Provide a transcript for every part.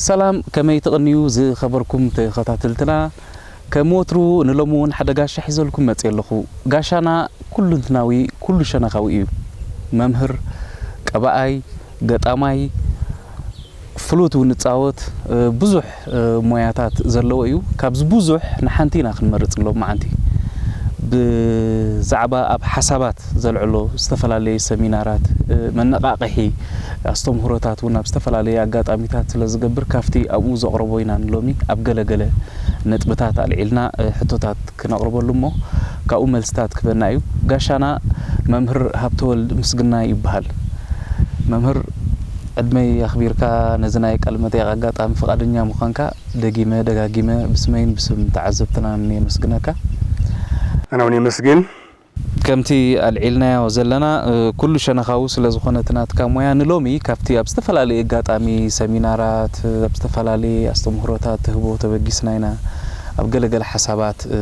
ሰላም፣ ከመይ ትቕንዩ ዝኸበርኩም ተኸታተልትና? ከም ወትሩ ንሎሚ እውን ሓደ ጋሻ ሒዘልኩም መፅእ ኣለኹ። ጋሻና ኩሉንትናዊ፣ ኩሉ ሸነኻዊ እዩ። መምህር፣ ቀባኣይ፣ ገጣማይ፣ ፍሉት እውን ንፃወት፣ እ፣ ብዙሕ፣ እ፣ ሞያታት ዘለዎ እዩ። ካብዚ ብዙሕ ንሓንቲ ኢና ክንመርፅ ሎም መዓንቲ። ብዛዕባ ኣብ ሓሳባት ዘልዕሎ ዝተፈላለየ ሰሚናራት፣ እ፣ መነቓቕሒ ኣስተምህሮታት እውን ኣብ ዝተፈላለየ ኣጋጣሚታት ስለ ዝገብር፣ ካብቲ ኣብኡ ዘቕረቦ ኢና ንሎሚ ኣብ ገለገለ ነጥብታት ኣልዒልና፣ እ፣ ሕቶታት ክነቕርበሉ እሞ ካብኡ መልስታት ክበና እዩ። ጋሻና መምህር ሃብተወልድ ምስግና ይበሃል። መምህር፣ ዕድመይ ኣኽቢርካ ነዚ ናይ ቃለ መጠይቕ ኣጋጣሚ ፍቓደኛ ምዃንካ ደጊመ ደጋጊመ ብስመይን ብስም ተዓዘብትናን የመስግነካ። ኣነ እውን የመስግን። ከምቲ ኣልዒልናዮ ዘለና፣ እ፣ ኩሉ ሸነኻዊ ስለ ዝኾነ እቲ ናትካ ሞያ፣ ንሎሚ ካብቲ ኣብ ዝተፈላለየ ኣጋጣሚ ሰሚናራት፣ እ፣ ኣብ ዝተፈላለየ ኣስተምህሮታት ትህቦ ተበጊስና ኢና። ኣብ ገለገለ ሓሳባት፣ እ፣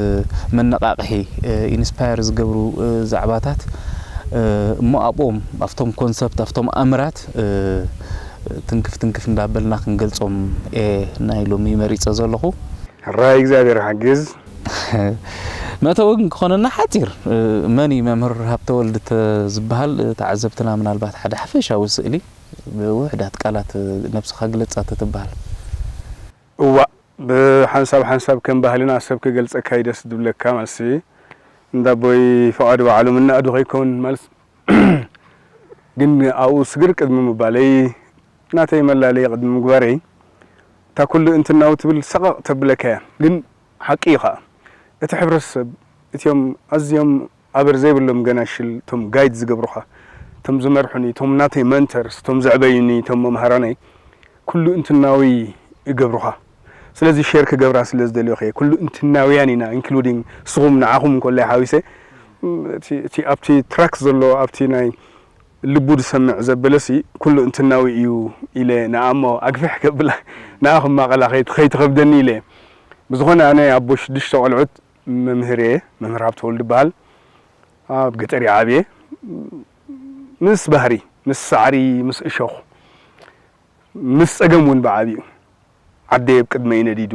መነቓቕሒ፣ እ፣ ኢንስፓየር ዝገብሩ፣ እ፣ ዛዕባታት፣ እ፣ እሞ ኣብኦም፣ ኣብቶም ኮንሰፕት፣ ኣብቶም ኣምራት፣ እ፣ ትንክፍ ትንክፍ እንዳበልና ክንገልጾም እየ ናይ ሎሚ መሪጸ ዘለኹ። ሕራይ እግዚኣብሔር ሓግዝ። መእተዊ ግን ክኾነና ሓጺር፣ እ፣ መን እዩ መምህር ሃብተወልድ ተ-፣ ዝበሃል፣ እ፣ ተዓዘብትና ምናልባት ሓደ ሓፈሻዊ ስእሊ ብውሕዳት ቃላት፣ እ፣ ነብስኻ ግለጻ ተትበሃል? እዋእ፣ ብሓንሳብ ሓንሳብ ከም ባህልና ሰብ ክገልጸካ እዩ ደስ ዝብለካ። ማለትሲ እንዳ ኣቦይ ፍቓዱ በዓሉ ምናእዱ ከይከውን ማለት ግን ኣብኡ ስግር ቅድሚ ምባለይ ናተይ መላለይ ቅድሚ ምግባረይ እታ ኩሉ እንትናዊ ትብል ሰቐቕ ተብለካ እያ። ግን ሓቂ እዩ ኸኣ። እቲ ሕብረተሰብ እቲኦም ኣዝዮም ኣበር ዘይብሎም ገናሽል እቶም ጋይድ ዝገብሩኻ፣ እቶም ዝመርሑኒ፣ እቶም ናተይ መንተርስ፣ እቶም ዘዕበዩኒ፣ እቶም መምሃራነይ ኩሉ እንትናዊ ይገብሩኻ። ስለዚ ሼር ክገብራ ስለ ዝደልዮኸ ኩሉ እንትናውያን ኢና፣ ኢንክሉዲንግ ንስኹም ንዓኹም እንከሎ ሓዊሰ፣ እቲ፣ እቲ ኣብቲ ትራክ ዘሎ ኣብቲ ናይ ልቡ ዝሰምዕ ዘበለሲ ኩሉ እንትናዊ እዩ ኢለ ንኣሞ ኣግፍሕ ከብላ ንኣ ክማቐላ ከይት-፣ ከይትኸብደኒ ኢለ። ብዝኾነ ኣነ ኣቦ ሽዱሽተ ቆልዑት መምህር እየ። መምህር ሃብተወልድ ይበሃል። ኣብ ገጠር እየ ዓብየ። ምስ ባህሪ፣ ምስ ሳዕሪ፣ ምስ እሾኽ፣ ምስ ጸገም እውን ብዓቢኡ። ዓደይ ኣብ ቅድመይ ነዲዱ፣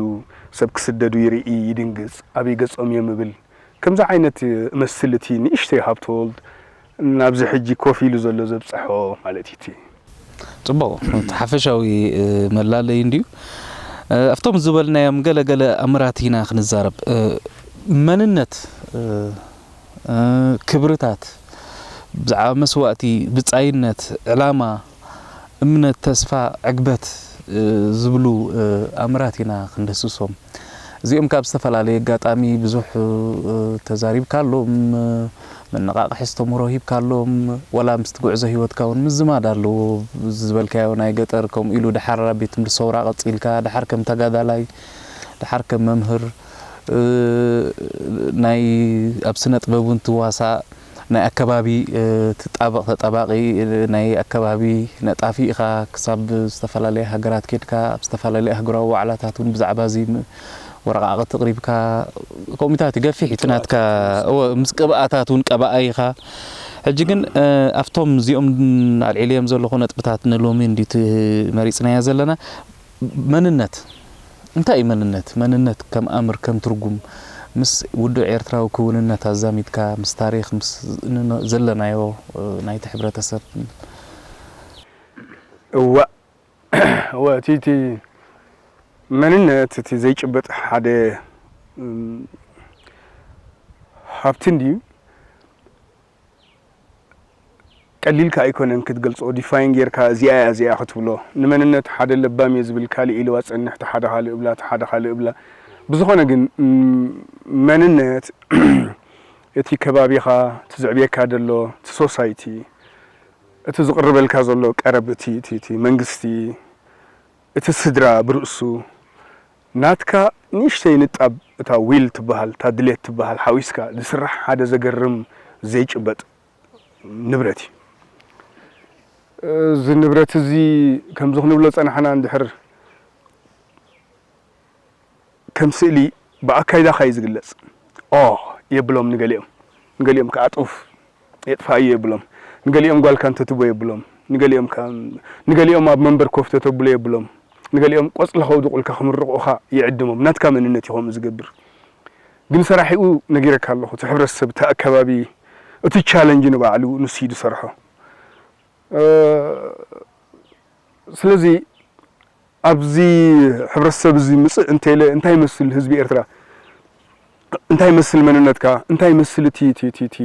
ሰብ ክስደዱ ይርኢ፣ ይድንግጽ፣ ኣበይ ገጾም እዮም እብል። ከምዚ ዓይነት እመስል እቲ ንእሽተይ ሃብተወልድ ናብዚ ሕጂ ኮፍ ኢሉ ዘሎ ዘብጽሖ ማለት እዩ እቲ። ጽቡቕ፣ እቲ ሓፈሻዊ፣ እ፣ መላለዪ እንድዩ። እ፣ ኣብቶም ዝበልናዮም ገለ ገለ ኣምራት ኢና ክንዛረብ። እ፣ መንነት፣ እ፣ እ፣ ክብርታት፣ ብዛዕባ መስዋእቲ፣ ብጻይነት፣ ዕላማ፣ እምነት፣ ተስፋ፣ ዕግበት፣ እ፣ ዝብሉ፣ እ፣ ኣምራት ኢና ክንድህስሶም። እዚኦም ካብ ዝተፈላለየ ኣጋጣሚ ብዙሕ፣ እ፣ ተዛሪብካሎም፣ መነቓቕሒ ኣስተምህሮ ሂብካሎም፣ ወላ ምስቲ ጉዕዞ ህይወትካ እውን ምዝማድ ኣለዎ። ዝበልካዮ ናይ ገጠር፣ ከምኡ ኢሉ ድሓር ኣብ ቤት ትምህርቲ ሰውራ ቀጺልካ፣ ድሓር ከም ተጋዳላይ፣ ድሓር ከም መምህር፣ እ፣ ናይ ኣብ ስነ ጥበብ እውን ትዋሳእ፣ ናይ ኣከባቢ፣ እ፣ ትጣበቕ ተጣባቒ፣ እ፣ ናይ ኣከባቢ ነጣፊ ኢኻ። ክሳብ ዝተፈላለየ ሃገራት ኬድካ፣ ኣብ ዝተፈላለየ ኣህጉራዊ ዋዕላታት እውን ብዛዕባ እዚ ም-፣ ወረቓቕቲ ኣቕሪብካ፣ ከምኡታት እዩ፣ ገፊሕ እዩ እቲ ናትካ። እወ፣ ምስ ቅብኣታት እውን ቀባኣይ ኢኻ። ሕጂ ግን፣ እ፣ ኣብቶም እዚኦም ኣልዒለዮም ዘለኹ ነጥብታት ንሎሚ እንድዩ እቲ መሪጽናዮ ዘለና። መንነት፣ እንታይ እዩ መንነት? መንነት ከም ኣምር፣ ከም ትርጉም፣ ምስ ውድብ ኤርትራዊ ክውንነት ኣዛሚድካ፣ ምስ ታሪኽ፣ ምስ ን-፣ ዘለናዮ፣ እ፣ ናይቲ ሕብረተሰብ? እዋእ፣ እወ፣ እቲ፣ እቲ መንነት፣ እቲ ዘይጭበጥ ሓደ፣ እም፣ ሃብቲ እንድዩ። ቀሊልካ ኣይኮነን ክትገልጾ፣ ዲፋይን ጌርካ እዚኣ እያ፣ እዚኣ ክትብሎ። ንመንነት ሓደ ለባም እየ ዝብል ካልእ ኢልዋ ጸንሕ፣ እቲ ሓደ ካልእ እብላ፣ እቲ ሓደ ካልእ እብላ። ብዝኾነ ግን፣ እም፣ መንነት እቲ ከባቢኻ፣ እቲ ዝዕብየካ ዘሎ፣ እቲ ሶሳይቲ፣ እቲ ዝቕርበልካ ዘሎ ቀረብ፣ እቲ፣ እቲ፣ እቲ መንግስቲ፣ እቲ ስድራ ብርእሱ፣ ናትካ ንእሽተይ ንጣብ እታ ዊል ትበሃል፣ እታ ድሌት ትበሃል ሓዊስካ ዝስራሕ ሓደ ዘገርም ዘይጭበጥ ንብረት እዩ። እዚ ንብረት እዚ ከምዚ ክንብሎ ጸናሕና እንድሕር ከም ስእሊ ብኣካይዳኻ እዩ ዝግለጽ። ኦ የብሎም ንገሊኦም። ንገሊኦም ከኣ ጡፍ የጥፋእዮ የብሎም። ንገሊኦም ጓልካ እንተትቦ የብሎም። ንገሊኦም ከኣ፣ ንገሊኦም ኣብ መንበር ኮፍ ተተብሎ የብሎም። ንገሊኦም ቆጽሊ ከውድቑልካ ክምርቑኻ ይዕድሞም። ናትካ መንነት እዩ ከምኡ ዝገብር። ግን ሰራሒኡ ነጊረካ ኣለኹ። እቲ ሕብረተሰብ፣ እቲ ኣከባቢ፣ እቲ ቻለንጅ ንባዕሉ ንሱ እዩ ዝሰርሖ። እ፣ ስለዚ ኣብዚ ሕብረተሰብ እዚ ምጽእ እንተኢለ እንታይ ይመስል ህዝቢ ኤርትራ? እንታይ ይመስል መንነትካ? እንታይ ይመስል እቲ፣ እቲ፣ እቲ፣ እቲ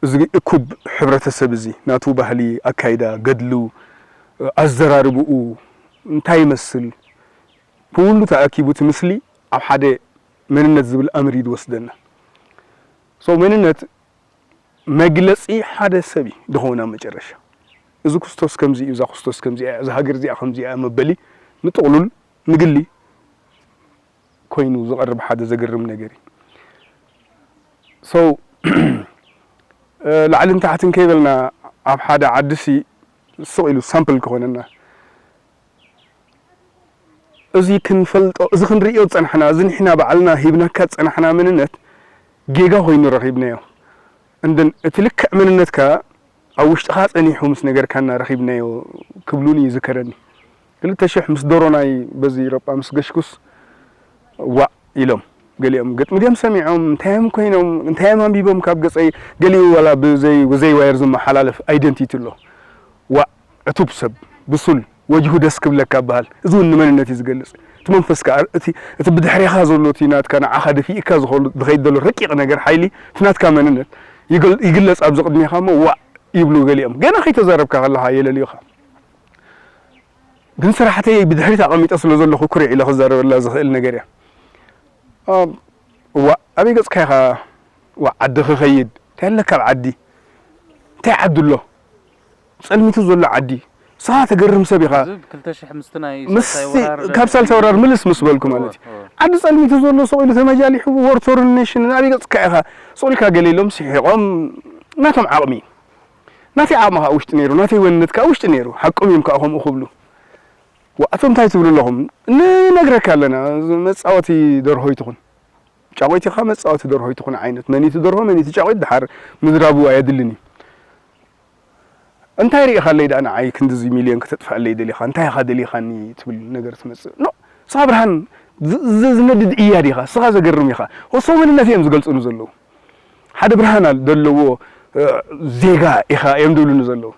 እዚ እኩብ ሕብረተሰብ እዚ? ናቱ ባህሊ፣ ኣካይዳ፣ ገድሉ፣ ኣዘራርብኡ እንታይ ይመስል? ኩሉ ተኣኪቡ እቲ ምስሊ ኣብ ሓደ መንነት ዝብል ኣምር እዩ ዝወስደና። So መንነት መግለጺ ሓደ ሰብ እዩ ዝኸውን ኣብ መጨረሻ። እዚ ኩስቶስ ከምዚ እዩ፣ እዛ ኩስቶስ ከምዚ እያ፣ እዛ ሃገር እዚኣ ከምዚ እያ መበሊ ንጥቕሉል ንግሊ ኮይኑ ዝቐርብ ሓደ ዘገርም ነገር እዩ። So እ፣ ላዕልን ታሕትን ከይበልና ኣብ ሓደ ዓድሲ ስቕ ኢሉ ሳምፕል ክኾነና። እዚ ክንፈልጦ፣ እዚ ክንርእዮ ዝጸናሕና፣ እዚ ንሕና ባዕልና ሂብናካ ዝጸናሕና መንነት ጌጋ ኮይኑ ረኺብናዮ። እንደን እቲ ልክዕ መንነትካ ኣብ ውሽጥኻ ጸኒሑ ምስ ነገርካና ረኺብናዮ ክብሉኒ ይዝከረኒ። ክልተ ሽሕ ምስ ዶሮናይ በዚ ኤውሮጳ ምስ ገሽኩስ ዋእ ኢሎም። ገሊኦም ግጥሚ ድዮም ሰሚዖም፣ እንታይ እዮም ኮይኖም፣ እንታይ እዮም ኣንቢቦም ካብ ገጸይ፣ ገሊኡ ዋላ ብዘይ፣ ብዘይ ዋየር ዝመሓላለፍ ኣይደንቲቲ ኣሎ። ዋእ ዕቱብ ሰብ፣ ብሱል፣ ወጅሁ ደስ ክብለካ በሃል። እዚ እውን ንመንነት እዩ ዝገልጽ። እቲ መንፈስካ፣ እቲ፣ እቲ ብድሕሬኻ ዘሎ፣ እቲ ናትካ ንዓኻ ደፊእካ ዝኸሉ-፣ ዝኸይድ ዘሎ ረቂቕ ነገር፣ ሓይሊ፣ እቲ ናትካ መንነት ይግል-፣ ይግለጽ ኣብዚ ቅድሜኻ እሞ፣ ዋእ ይብሉ ገሊኦም። ገና ከይተዛረብካ ከለኻ የለልዩኻ። ግን ስራሕተይ ብድሕሪት ኣቐሚጠ ስለ ዘለኹ ኩርዕ ኢለ ክዛረበላ ዝኽእል ነገር እያ። እ፣ ዋእ፣ ኣበይ ገጽካ ኢኻ? ዋእ፣ ዓዲ ክኸይድ። እንታይ ኣለካ ኣብ ዓዲ? እንታይ ዓዲ ኣሎ? ጸልሚቱ ዘሎ ዓዲ። ንስኻ ተገርም ሰብ ኢኻ። እዚ ብ ክልተ ሽሕ ምስቲ ናይ ምስቲ ሳልሳይ ወራር ካብ ሳልሳይ ወራር ምልስ ምስ በልኩ ማለት እዩ። እወ፣ እወ። ዓዲ ጸልሚቱ ዘሎ ስቕ ኢሉ ተመጃሊሑ፣ ዎር ቶርን ኔሽን፣ ኣበይ ገጽካ ኢኻ? ስቕ ኢልካ ገለ ኢሎም ስሒቖም፣ ናቶም ዓቕሚ። ናተይ ዓቕሚ ከኣ ውሽጢ ነይሩ፣ ናተይ ወንነት ከኣ ውሽጢ ነይሩ። ሓቆም እዮም ከኣ ከምኡ ክብሉ። ዋእ፣ ኣቶም እንታይ ትብሉ ኣለኹም? ንነግረካ ኣለና፣ መጻወቲ ደርሆ ይትኹን። ጫቑት ኢኻ መጻወቲ ደርሆ ይትኹን ዓይነት። መን እዩ እቲ ደርሆ፣ መን እዩ እቲ ጫቑት፣ ድሓር ምዝራቡ ኣየድልን እዩ። እንታይ ርኢኻለይ ደኣ ንዓይ ክንድዚ ሚልዮን ከተጥፍኣለይ ደሊኻ? እንታይ ኢኻ ደሊኻኒ ትብል ነገር ትመጽእ? ኖ፣ ንስኻ ብርሃን ዝ-፣ ዝ-፣ ዝነድድ እያ ዲኻ? ንስኻ ዘገርም ኢኻ። ወሶ መንነት እዮም ዝገልጹኒ ዘለዉ። ሓደ ብርሃን ኣል-፣ ዘለዎ፣ እ፣ ዜጋ ኢኻ እዮም ዝብሉኒ ዘለዉ።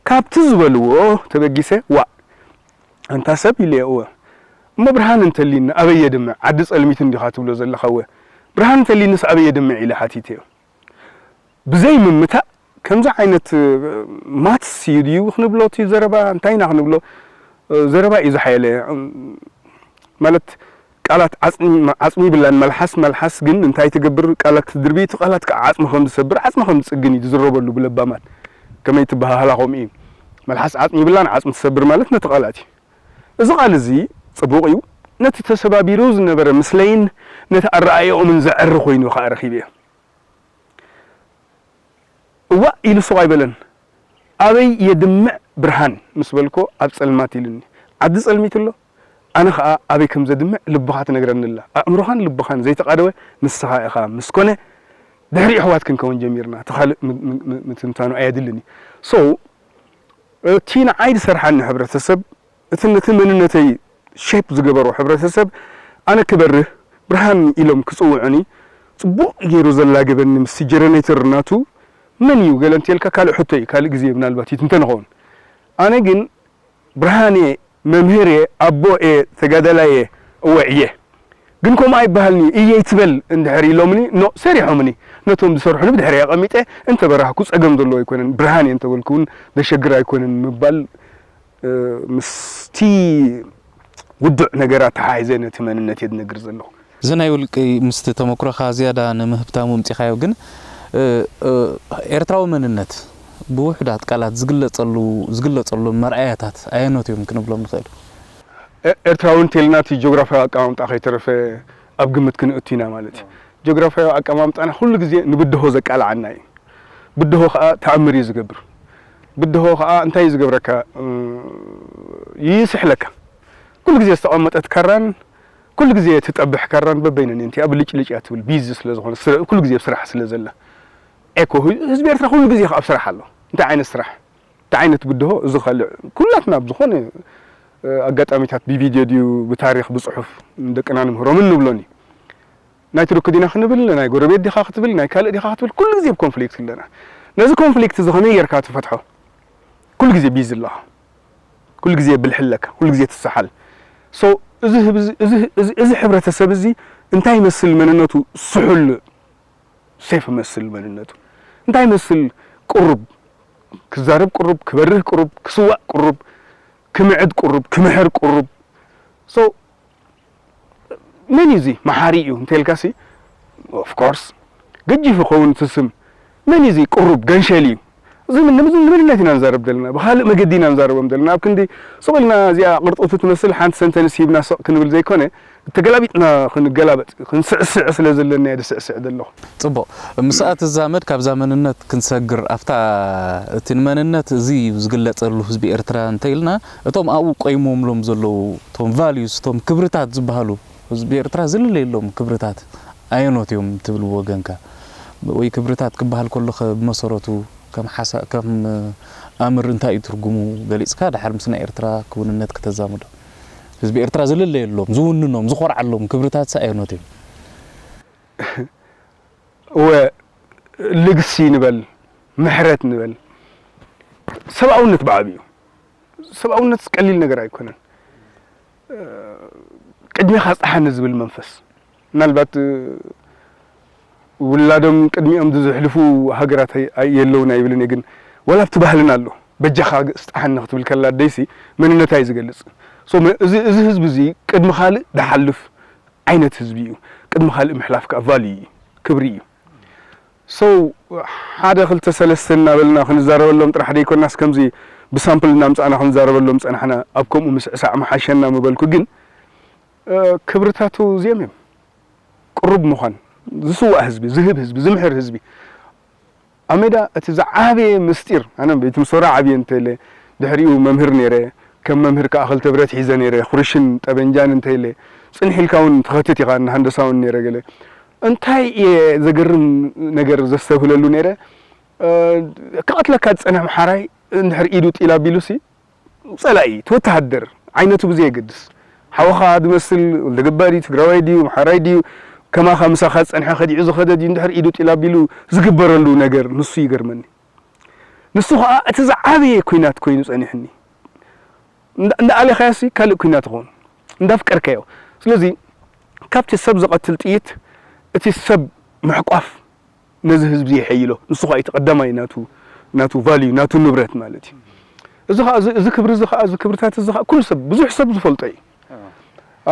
ካብቲ ዝበልዎ ተበጊሰ፣ ዋእ፣ ኣንታ ሰብ ኢለ፣ እወ። እሞ ብርሃን እንተሊኒ ኣበይ የድምዕ? ዓዲ ጸልሚቱ እንዲኻ ትብሎ ዘለኻ፣ እወ። ብርሃን እንተሊንስ ኣበይ የድምዕ? ኢለ ሓቲተዮ። ብዘይ ምምታእ፣ ከምዚ ዓይነት፣ እ፣ ማትስ እዩ ድዩ ክንብሎ፣ እቲ ዘረባ እንታይ ኢና ክንብሎ? እ፣ ዘረባ እዩ ዝሓየለ። እም፣ ማለት፣ ቃላት ዓጽሚ፣ ዓጽሚ ይብላን መልሓስ፣ መልሓስ ግን እንታይ ትገብር? ቃላት ትድርቢ፣ እቲ ቃላት ከዓ ዓጽሚ ከም ዝሰብር፣ ዓጽሚ ከም ዝጽግን እዩ ዝዝረበሉ ብለባማት። ከመይ ትበሃሃላ ከምኡ እዩ። መልሓስ ዓጽሚ ይብላን ዓጽሚ ትሰብር ማለት ነቲ ቃላት እዩ። እዚ ቃል እዚ ጽቡቕ እዩ። ነቲ ተሰባቢሩ ዝነበረ ምስለይን ነቲ ኣረኣእያኦምን ዘዕሪ ኮይኑ ከኣ ረኺበዮ። እዋእ ኢሉ ሱቕ ኣይበለን። ኣበይ የድምዕ ብርሃን ምስ በልኮ፣ ኣብ ጸልማት ኢሉኒ። ዓዲ ጸልሚቱ ኣሎ። ኣነ ኸኣ ኣበይ ከም ዘድምዕ ልብኻ ትነግረኒ ኣላ። ኣእምሮኻን ልብኻን ዘይተቓደወ ንስኻ ኢኻ ምስ ኮነ፣ ድሕሪ ኣሕዋት ክንከውን ጀሚርና። እቲ ካልእ ም-፣ ም-፣ ም-፣ ምትንታኑ ኣየድልን እዩ። So፣ እቲ ንዓይ ዝሰርሓኒ ሕብረተሰብ፣ እቲ ነቲ መንነተይ ሼፕ ዝገበሮ ሕብረተሰብ፣ ኣነ ክበርህ፣ ብርሃን ኢሎም ክጽውዑኒ፣ ጽቡቕ ገይሩ ዘላገበኒ ምስቲ ጀነሬተር ናቱ መን እዩ? ገለ እንተልካ ካልእ ሕቶ እዩ፣ ካልእ ግዜ ምናልባት ይትንተን ይኸውን። ኣነ ግን ብርሃን እየ፣ መምህር እየ፣ ኣቦ እየ፣ ተጋዳላይ እየ፣ እወ እየ። ግን ከምኡ ኣይበሃልን'ዩ፣ እየ ይትበል እንድሕር ኢሎምኒ፣ ኖ፣ ሰሪሖምኒ። ነቶም ዝሰርሑኒ ብድሕረይ ኣቐሚጠ እንተበራህኩ ጸገም ዘለዎ ኣይኮነን። ብርሃን እየ እንተበልኩ እውን ዘሸግር ኣይኮነን ምባል፣ እ፣ ምስቲ ውዱዕ ነገር ኣተሓሒዘ ነቲ መንነት እየ ዝነግር ዘለኹ። እዚ ናይ ውልቂ ምስቲ ተመኩሮኻ ዝያዳ ንምህብታሙ ኣምጺኻዮ፣ ግን፣ እ፣ እ፣ ኤርትራዊ መንነት ብውሑዳት ቃላት ዝግለጸሉ፣ ዝግለጸሎም መርኣያታት ኣየኖት እዮም ክንብሎም ንኽእል? ኤ-፣ ኤርትራዊ እንተኢልና እቲ ጂኦግራፍያዊ ኣቀማምጣ ከይተረፈ ኣብ ግምት ክንእቱ ኢና ማለት እዩ። ጂኦግራፍያዊ ኣቀማምጣና ኩሉ ግዜ ንብድሆ ዘቃልዓና እዩ። ብድሆ ከኣ ተኣምር እዩ ዝገብር። ብድሆ ከኣ እንታይ እዩ ዝገብረካ? እ፣ ይስሕለካ። ኩሉ ግዜ ዝተቐመጠት ካራን ኩሉ ግዜ ትጠብሕ ካራን በበይነን እየን። እቲኣ ብልጭልጭ እያ ትብል፣ ቢዚ ስለ ዝኾነ፣ ስረ-፣ ኩሉ ግዜ ኣብ ስራሕ ስለ ዘላ። ኤኮ፣ ህዝቢ ኤርትራ ኩሉ ግዜ ከኣ ኣብ ስራሕ ኣሎ። እንታይ ዓይነት ስራሕ? እንታይ ዓይነት ብድሆ? እዚ ካልእ፣ ኩላትና ኣብ ዝኾነ ኣጋጣሚታት ብቪድዮ ድዩ ብታሪኽ ብጽሑፍ ንደቅና ንምህሮምን ንብሎን እዩ። ናይ ትርኩ ዲና ክንብል፣ ናይ ጎረቤት ዲኻ ክትብል፣ ናይ ካልእ ዲኻ ክትብል፣ ኩሉ ግዜ ኣብ ኮንፍሊክት ኣለና። ነዚ ኮንፍሊክት እዚ ከመይ ጌርካ ትፈትሖ? ኩሉ ግዜ ቢዚ ኣለኻ፣ ኩሉ ግዜ ብልሒ ኣለካ፣ ኩሉ ግዜ ትሰሓል። ሶ እዚ ህብ- እዚ እዚ እዚ እዚ ሕብረተሰብ እዚ እንታይ ይመስል መንነቱ? ስሑል ሴፍ ይመስል መንነቱ። እንታይ ይመስል? ቅሩብ ክዛረብ፣ ቅሩብ ክበርህ፣ ቅሩብ ክስዋእ፣ ቅሩብ ክምዕድ፣ ቅሩብ ክምሕር፣ ቅሩብ ሶ መን እዩ እዚ መሓሪ እዩ እንተልካሲ፣ ኦፍ ኮርስ ገጂፍ ይኸውን እቲ ስም። መን እዩ እዚ ቅሩብ ገንሸል እዩ? እዚ ምን- ምን- ንምንነት ኢና ንዛረብ ዘለና፣ ብኻልእ መገዲ ኢና ንዛረቦም ዘለና። ኣብ ክንዲ ስቕ ኢልና እዚኣ ቅርጡቲ ትመስል ሓንቲ ሰንተንስ ሂብና ስቕ ክንብል ዘይኮነ፣ ተገላቢጥና ክንገላበጥ፣ ክንስዕስዕ ስለ ዘለና እየ ዝስዕስዕ ዘለኹ። ጽቡቕ። ምስኣ ትዛመድ ካብዛ መንነት ክንሰግር፣ ኣብታ እቲ ንመንነት እዚ እዩ ዝግለጸሉ ህዝቢ ኤርትራ እንተኢልና፣ እቶም ኣብኡ ቆይሞምሎም ዘለዉ እቶም ቫልዩስ፣ እቶም ክብርታት ዝበሃሉ ህዝቢ ኤርትራ ዝልለየሎም ክብርታት ኣየኖት እዮም ትብል ብወገንካ? ወይ ክብርታት ክበሃል ከሎ ከ ብመሰረቱ ከም ሓሳ-፣ ከም ኣምር እንታይ እዩ ትርጉሙ ገሊጽካ፣ ደሓር ምስ ናይ ኤርትራ ክውንነት ክተዛምዶ? ህዝቢ ኤርትራ ዝልለየሎም፣ ዝውንኖም፣ ዝኾርዓሎም ክብርታት ኣየኖት እዮም? እወ፣ ልግሲ ንበል፣ ምሕረት ንበል፣ ሰብኣውነት ብዓቢኡ። ሰብኣውነት ቀሊል ነገር ኣይኮነን። ቅድሜኻ ጽሓኒ ዝብል መንፈስ። ምናልባት ውላዶም ቅድሚኦም ዝሕልፉ ሃገራት ኣይ- ኣይ- የለውን ኣይብልን እየ፣ ግን ዋላ ኣብቲ ባህልና ኣሎ። በጃኻ ስጥሓኒ ክትብል ከላ ኣደይሲ መንነታ እዩ ዝገልጽ። ሶ መ- እዚ እዚ ህዝቢ እዚ ቅድሚ ካልእ ዝሓልፍ ዓይነት ህዝቢ እዩ። ቅድሚ ካልእ ምሕላፍ ከኣ ቫልዩ እዩ፣ ክብሪ እዩ። ሶ ሓደ ክልተ ሰለስተ እናበልና ክንዛረበሎም ጥራሕ ዘይኮናስ፣ ከምዚ ብሳምፕል እናምጻእና ክንዛረበሎም ጸናሕና፣ ኣብ ከምኡ ምስዕሳዕ ምሓሸና ምበልኩ። ግን እ፣ ክብርታቱ እዚኦም እዮም። ቅሩብ ምዃን፣ ዝስዋእ ህዝቢ፣ ዝህብ ህዝቢ፣ ዝምሕር ህዝቢ። ኣብ ሜዳ እቲ ዝዓበየ ምስጢር፣ ኣነ ቤት ምሶራ ዓብየ እንተለ፣ ድሕሪኡ መምህር ነይረ፣ ከም መምህር ከኣ ክልተ ብረት ሒዘ ነይረ፣ ኩርሽን ጠበንጃን እንተለ፣ ጽንሕ ኢልካ እውን ትኸትት ኢኻ፣ ንሃንደሳ እውን ነይረ ገለ። እንታይ እየ ዘገርም ነገር ዘስተብህለሉ ነይረ፣ እ፣ ክቐትለካ ዝጸንሐ ምሓራይ እንድሕር ኢዱ ጢል ኣቢሉሲ፣ ጸላኢ፣ እቲ ወተሃደር ዓይነቱ ብዘየገድስ፣ ሓውኻ ዝመስል ወልደገባር ድዩ፣ ትግራዋይ ድዩ፣ ኣምሓራይ ድዩ፣ ከማኻ ምሳኻ ዝጸንሐ ከዲዑ ዝኸደ ድዩ፣ እንድሕር ኢዱ ጢል ኣቢሉ ዝግበረሉ ነገር ንሱ ይገርመኒ። ንሱ ኸኣ እቲ ዝዓበየ ኲናት ኮይኑ ጸኒሑኒ። እንዳ- እንዳኣሌኻዮሲ ካልእ ኲናት ይኸውን፣ እንዳፍቀርካዮ። ስለዚ ካብቲ ሰብ ዝቐትል ጥይት እቲ ሰብ ምሕቋፍ ነዚ ህዝቢ የሐይሎ። ንሱ ኸኣ እቲ ቀዳማይ ናቱ፣ ናቱ ቫልዩ፣ ናቱ ንብረት ማለት እዩ። እዚ ኸኣ፣ እዚ፣ እዚ ክብሪ እዚ ኸኣ፣ እዚ ክብርታት እዚ ኸኣ ኩሉ ሰብ፣ ብዙሕ ሰብ ዝፈልጦ እዩ።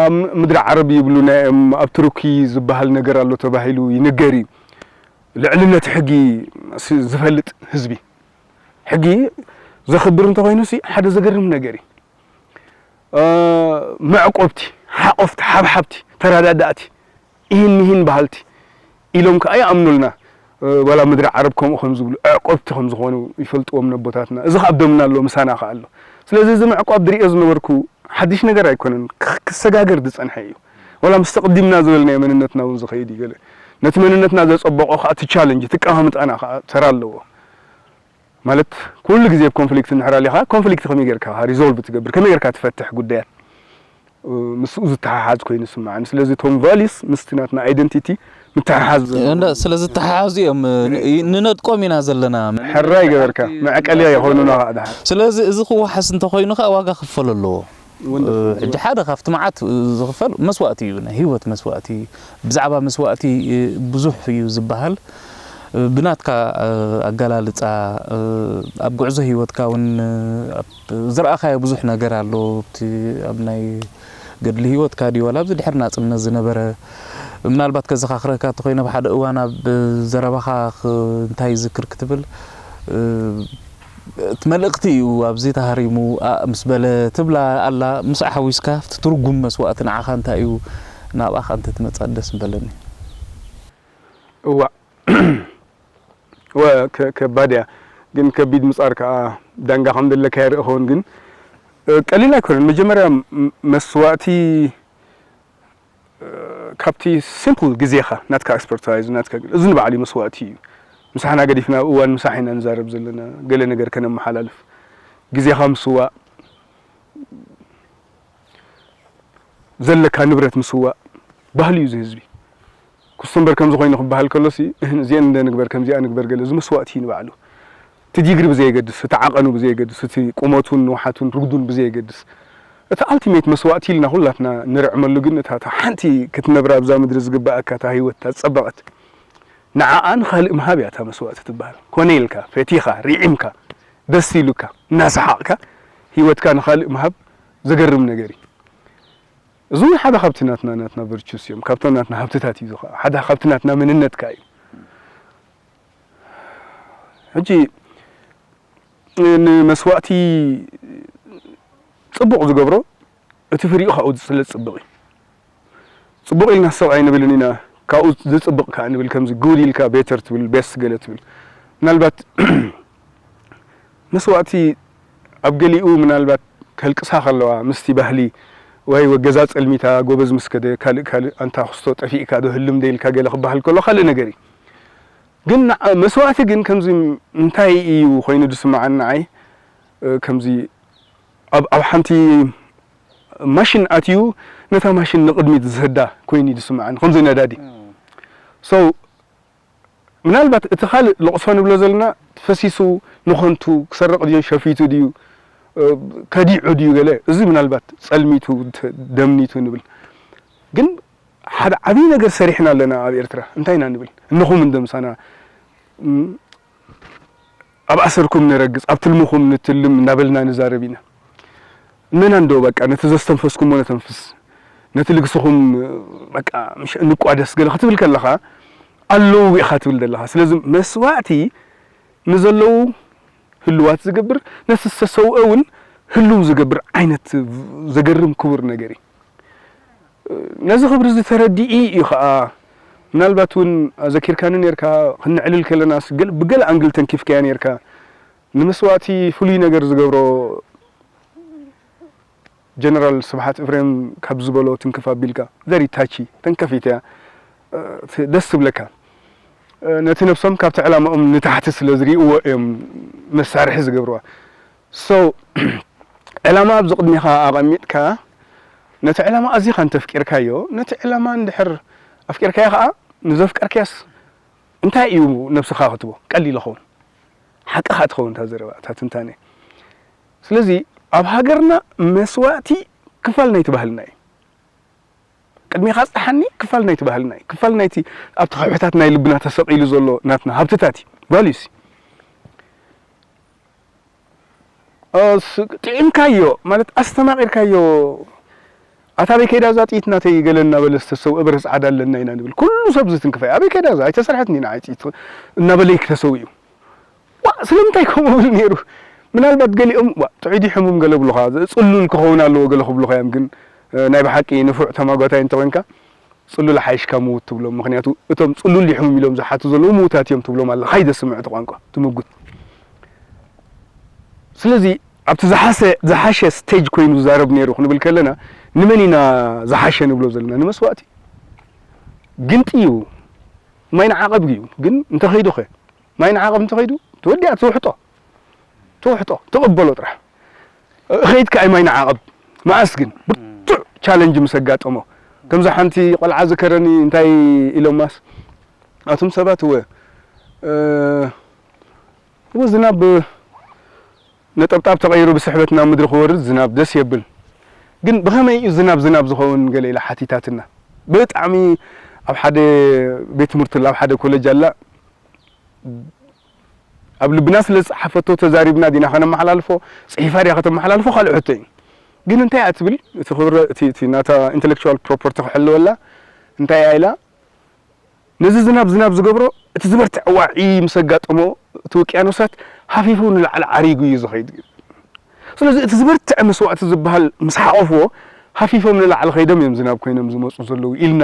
ኣብ ምድሪ ዓረብ ይብሉ ናይ፣ ኣብ ቱርኪ ዝበሃል ነገር ኣሎ ተባሂሉ ይንገር እዩ። ልዕልነት ሕጊ ስ- ዝፈልጥ ህዝቢ፣ ሕጊ ዘኽብር እንተኾይኑ ሲ ሓደ ዘገርም ነገር እዩ። እ፣ መዕቆብቲ፣ ሓቆፍቲ፣ ሓብሓብቲ፣ ተረዳዳእቲ፣ ኢሂን ሚሂን በሃልቲ ኢሎም ከኣ ይኣምኑልና። እ፣ ዋላ ምድሪ ዓረብ ከምኡ ከም ዝብሉ፣ ዕቆብቲ ከም ዝኾኑ ይፈልጥዎም ነቦታትና። እዚ ከኣ ኣብ ደምና ኣሎ፣ ምሳና ከኣ ኣሎ። ስለዚ እዚ ምዕቋብ ዝርእዮ ዝነበርኩ ሓድሽ ነገር ኣይኮነን፣ ክ- ክሰጋገር ዝጸንሐ እዩ። ዋላ ምስቲ ቅዲምና ዝበልናዮ መንነትና እውን ዝኸይድ እዩ። ገለ ነቲ መንነትና ዘጸበቖ ከኣ እቲ ቻለንጅ፣ እቲ ኣቀማምጣና ከኣ ተራ ኣለዎ። ማለት ኩሉ ግዜ ኣብ ኮንፍሊክት እንድሕር ኣሊኻ፣ ኮንፍሊክት ከመይ ጌርካ ሪዞልቭ ትገብር፣ ከመይ ጌርካ ትፈትሕ ጉዳያት፣ እ፣ ምስኡ ዝተሓሓዝ ኮይኑ ይስምዓኒ። ስለዚ እቶም ቫሊስ ምስቲ ናትና ኣይደንቲቲ ምትሕሓዝ ዘለዎ። እንዳ-፣ ስለ ዝተሓሓዙ እዮም፣ እ፣ ን-፣ ንነድቆም ኢና ዘለና። ሕራይ ገበርካ፣ መዕቀሊ ይኾኑና ከዓ ደሓር። ስለዚ እዚ ክወሓስ እንተኾይኑ ከዓ ዋጋ ክፈል ኣለዎ። ወንደርፉል። ሕጂ ሓደ ካብቲ መዓት ዝኽፈል መስዋእቲ እዩ፣ ናይ ህይወት መስዋእቲ። ብዛዕባ መስዋእቲ ብዙሕ እዩ ዝበሃል። ብናትካ ኣገላልጻ፣ ኣብ ጉዕዞ ህይወትካ እውን ኣብ ዝረኣኻዮ ብዙሕ ነገር ኣሎ። ኣብቲ ኣብ ናይ ገድሊ ህይወትካ ድዩ ዋላ ኣብዚ ድሕሪ ናጽነት ዝነበረ፣ ምናልባት ከዘኻኽረካ እንተኾይነ፣ ኣብ ሓደ እዋን ኣብ ዘረባኻ ክ-፣ እንታይ ይዝክር ክትብል፣ እቲ መልእኽቲ እዩ ኣብዚ ተሃሪሙ፣ ኣእ ምስ በለ ትብላ ኣላ። ምስኣ ሓዊስካ እቲ ትርጉም መስዋእቲ ንዓኻ እንታይ እዩ? ናብኣ ከ እንተትመጽእ ደስ ምበለኒ። እዋእ፣ ወ-፣ ከ-፣ ከባድ እያ። ግን ከቢድ ምጻር ከኣ ዳንጋ ከም ዘለካ የርኢ ኸውን። ግን፣ እ፣ ቀሊል ኣይኮነን። መጀመርያ ም-፣ መስዋእቲ፣ እ፣ ካብቲ ሲምፕል ግዜኻ፣ ናትካ ኤክስፐርታይዝ፣ ናትካ፣ እዚ ንባዕሉ መስዋእቲ እዩ። ምሳሕና ገዲፍና፣ ኣብ እዋን ምሳሕ ኢና ንዛረብ ዘለና፣ ገለ ነገር ከነመሓላልፍ። ግዜኻ ምስዋእ፣ ዘለካ ንብረት ምስዋእ ባህሊ እዩ እዚ ህዝቢ። ኩስተንበር ከምዚ ኮይኑ ክበሃል ከሎሲ፣ እህን፣ እዚአን እንደ ንግበር፣ ከምዚኣ ንግበር ገለ፣ እዚ መስዋእቲ እዩ ንባዕሉ። እቲ ዲግሪ ብዘየገድስ፣ እቲ ዓቐኑ ብዘየገድስ፣ እቲ ቁመቱን ንውሓቱን ርጉዱን ብዘየገድስ፣ እቲ ኣልቲሜት መስዋእቲ ኢልና ኩላትና ንርዕመሉ ግን እታ፣ እታ ሓንቲ ክትነብራ ኣብዛ ምድሪ ዝግበኣካ እታ ህይወት እታ ዝጸበቐት፣ ንዓኣ ንኻልእ ምሃብ እያ እታ መስዋእቲ ትበሃል። ኮነ ኢልካ፣ ፈቲኻ፣ ርዒምካ፣ ደስ ኢሉካ፣ እናሰሓቕካ ህይወትካ ንኻልእ ምሃብ ዘገርም ነገር እዩ። እዚ እውን ሓደ ካብቲ ናትና፣ ናትና ቨርቹስ እዮም። ካብቶም ናትና ሃብትታት እዩ። እዚ ኸዓ ሓደ ካብቲ ናትና መንነት ከኣ እዩ። ሕጂ ንመስዋእቲ ጽቡቕ ዝገብሮ እቲ ፍሪኡ ካብኡ ስለ ዝጽብቕ እዩ። ጽቡቕ ኢልና ሰብኣይ ንብልን ኢና፣ ካብኡ ዝጽብቕ ከኣ ንብል፣ ከምዚ ጉድ ኢልካ ቤተር ትብል፣ ቤስት ገለ ትብል። ምናልባት መስዋእቲ ኣብ ገሊኡ ምናልባት ከልቅሳ ከለዋ ምስቲ ባህሊ ወይ ገዛ ጸልሚታ ጎበዝ ምስ ከደ ካልእ ካልእ ኣንታ ክስቶ ጠፊእካ ዶ ህልም ዶ ኢልካ ገለ ክበሃል ከሎ ካልእ ነገር እዩ። ግን ንዓ-፣ መስዋእቲ ግን ከምዚ እንታይ እዩ ኮይኑ ዝስምዓኒ ንዓይ፣ እ፣ ከምዚ ኣብ፣ ኣብ ሓንቲ ማሽን ኣትዩ ነታ ማሽን ንቕድሚት ዝሰዳ ኮይኑ እዩ ዝስምዓኒ፣ ከምዚ ነዳዲ። ሶ ምናልባት እቲ ካልእ ልቕሶ ንብሎ ዘለና ፈሲሱ ንኾንቱ ክሰርቕ ድዩ ሸፊቱ ድዩ፣ እ፣ ከዲዑ ድዩ ገለ፣ እዚ ምናልባት ጸልሚቱ፣ ተ-፣ ደምኒቱ ንብል። ግን ሓደ ዓብዪ ነገር ሰሪሕና ኣለና ኣብ ኤርትራ። እንታይ ኢና ንብል? እንኹም እንደ ምሳና፣ እም፣ ኣብ ኣሰርኩም ንረግጽ፣ ኣብ ትልምኹም ንትልም እናበልና ንዛረብ ኢና። እነና እንዶ በቃ ነቲ ዘስተንፈስኩሞ ነተንፍስ፣ ነቲ ልግስኹም በቃ ምሽ-፣ እንቋደስ ገለ ክትብል ከለኻ ኣለዉ ኢኻ ትብል ዘለኻ። ስለዚ መስዋእቲ ንዘለዉ ህልዋት ዝገብር፣ ነቲ ዝተሰውአ እውን ህልው ዝገብር ዓይነት ዘገርም ክቡር ነገር እዩ። ነዚ ክብሪ እዚ ተረዲኡ እዩ ኸዓ፣ ምናልባት እውን ኣዘኪርካኒ ነርካ፣ ክንዕልል ከለናስ ገል-፣ ብገለ ኣንግል ተንኪፍካያ ነርካ። ንመስዋእቲ ፍሉይ ነገር ዝገብሮ ጀነራል ስብሓት እፍሬም ካብ ዝበሎ ትንክፍ ኣቢልካ፣ ቨሪ ታቺ፣ ተንከፊት እያ፣ እ፣ ት-፣ ደስ ትብለካ። እ፣ ነቲ ነብሶም ካብቲ ዕላማኦም ንታሕቲ ስለ ዝርእይዎ እዮም መሳርሒ ዝገብርዋ። ሶ፣ ዕላማ ኣብዚ ቅድሜኻ ኣቐሚጥካ፣ ነቲ ዕላማ ኣዚኻ እንተፍቂርካዮ፣ ነቲ ዕላማ እንድሕር ኣፍቂርካዮ ኸዓ፣ ንዘፍቀርካያስ እንታይ እዩ ነብስኻ ክትቦ? ቀሊል ይኸውን። ሓቅኻ ትኸውን እታ ዘረባ፣ እታ ትንታነ። ስለዚ፣ ኣብ ሃገርና መስዋእቲ ክፋል ናይቲ ባህልና እዩ። ቅድሜኻ ጽሓኒ ክፋል ናይቲ ባህልና እዩ። ክፋል ናይቲ ኣብቲ ከውሕታት ናይ ልብና ተሰቒሉ ዘሎ ናትና ሃብትታት እዩ። ጓል እዩሲ። እ፣ ስ-፣ ጥዒምካዮ፣ ማለት ኣስተማቒርካዮ። ኣታ ኣበይ ከይዳ እዛ ጥይት ናተይ ገለ እናበለ ዝተሰውአ በርሀ ጸዓዳ ኣለና ኢና ንብል። ኩሉ ሰብ ዝትንክፋ እዩ። ኣበይ ከይዳ እዛ? ኣይተሰርሐትን ኢና ጥይት እናበለ ይክተሰው እዩ። ዋ፣ ስለምንታይ ከምኡ ብል ነይሩ? ምናልባት ገሊኦም፣ ዋ፣ ጥዑይ ድዩ ሕሙም ገለ ብሉኻ፣ ጽሉል ክኸውን ኣለዎ ገለ ክብሉኻ እዮም። ግን፣ እ፣ ናይ ብሓቂ ንፉዕ ተማጓታይ እንተኾይንካ፣ ጽሉል ሓይሽካ ምውት ትብሎም። ምኽንያቱ፣ እቶም ጽሉል ድዩ ሕሙም ኢሎም ዝሓቱ ዘለዉ ምዉታት እዮም ትብሎም ኣለኻ። ኣይደስምዕ እቲ ቋንቋ፣ ትምጉት። ስለዚ፣ ኣብቲ ዝሓሰ-፣ ዝሓሸ ስቴጅ ኮይኑ ዝዛረብ ነይሩ ክንብል ከለና፣ ንመን ኢና ዝሓሸ ንብሎ ዘለና? ንመስዋእቲ። ግንጢ እዩ። ማይ ንዓቐብ እዩ። ግን እንተኸይዱ ኸ? ማይ ንዓቐብ እንተኸይዱ፣ ትወዲኣ፣ ትውሕጦ። ትውሕጦ። ትቕበሎ ጥራሕ። እኸይድ ከኣ ማይ ንዓቐብ። መኣስ ግን ብርቱዕ ቻለንጅ ምስ ኣጋጠሞ። ከምዛ ሓንቲ ቆልዓ ዝከረኒ እንታይ ኢሎም ማስ፣ ኣቱም ሰባት እወ፣ እ፣ እወ ዝናብ ነጠብጣብ ተቐይሩ ብስሕበት ናብ ምድሪ ክወርድ ዝናብ ደስ የብል። ግን ብኸመይ እዩ ዝናብ ዝናብ ዝኸውን ገለ ኢላ ሓቲታትና። ብጣዕሚ ኣብ ሓደ ቤት ትምህርቲ ኣላ፣ ኣብ ሓደ ኮለጅ ኣላ። ኣብ ልብና ስለ ዝጸሓፈቶ ተዛሪብና ዲና ከነመሓላልፎ፣ ጽሒፋ ድያ ከተመሓላልፎ ካልእ ሕቶ እዩ። ግን እንታይ እያ ትብል? እቲ ክብረ-፣ እቲ፣ እቲ ናታ ኢንተሌክቹዋል ፕሮፐርቲ ክሕልወላ እንታይ እያ ኢላ? ነዚ ዝናብ ዝናብ ዝገብሮ እቲ ዝበርትዕ ዋዒ ምስ ኣጋጠሞ እቲ ውቅያኖሳት ሃፊፉ ንላዕሊ ዓሪጉ እዩ ዝኸይድ። ስለዚ እቲ ዝበርትዕ መስዋእቲ ዝበሃል ምስ ሓቖፍዎ ሃፊፎም ንላዕሊ ከይዶም እዮም ዝናብ ኮይኖም ዝመፁ ዘለዉ ኢልና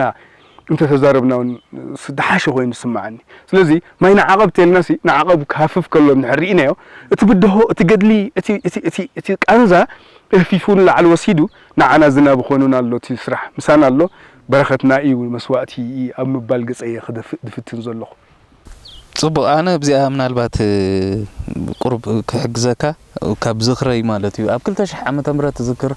እንተተዛረብና እውን ስ-፣ ዝሓሸ ኮይኑ ዝስምዓኒ። ስለዚ ማይ ንዓቐብ ተልና ሲ ንዓቐብ ክሃፍፍ ከሎ እንድሕር ርኢናዮ እቲ ብድሆ፣ እቲ ገድሊ፣ እቲ፣ እቲ፣ እቲ፣ እቲ ቃንዛ ሃፊፉ ንላዕሊ ወሲዱ ንዓና ዝናብ ኾኑና ኣሎ፣ እቲ ስራሕ ምሳና ኣሎ፣ በረኸትና እዩ መስዋእቲ ኣብ ምባል ገጸይ እየ ክደፍ-፣ ድፍትን ዘለኹ። ጽቡቕ፣ ኣነ ኣብዚኣ ምናልባት፣ እ፣ ቁሩብ ክሕግዘካ፣ ካብ ዝኽረይ ማለት እዩ። ኣብ ክልተ ሽሕ ዓመተ ምህረት ዝክር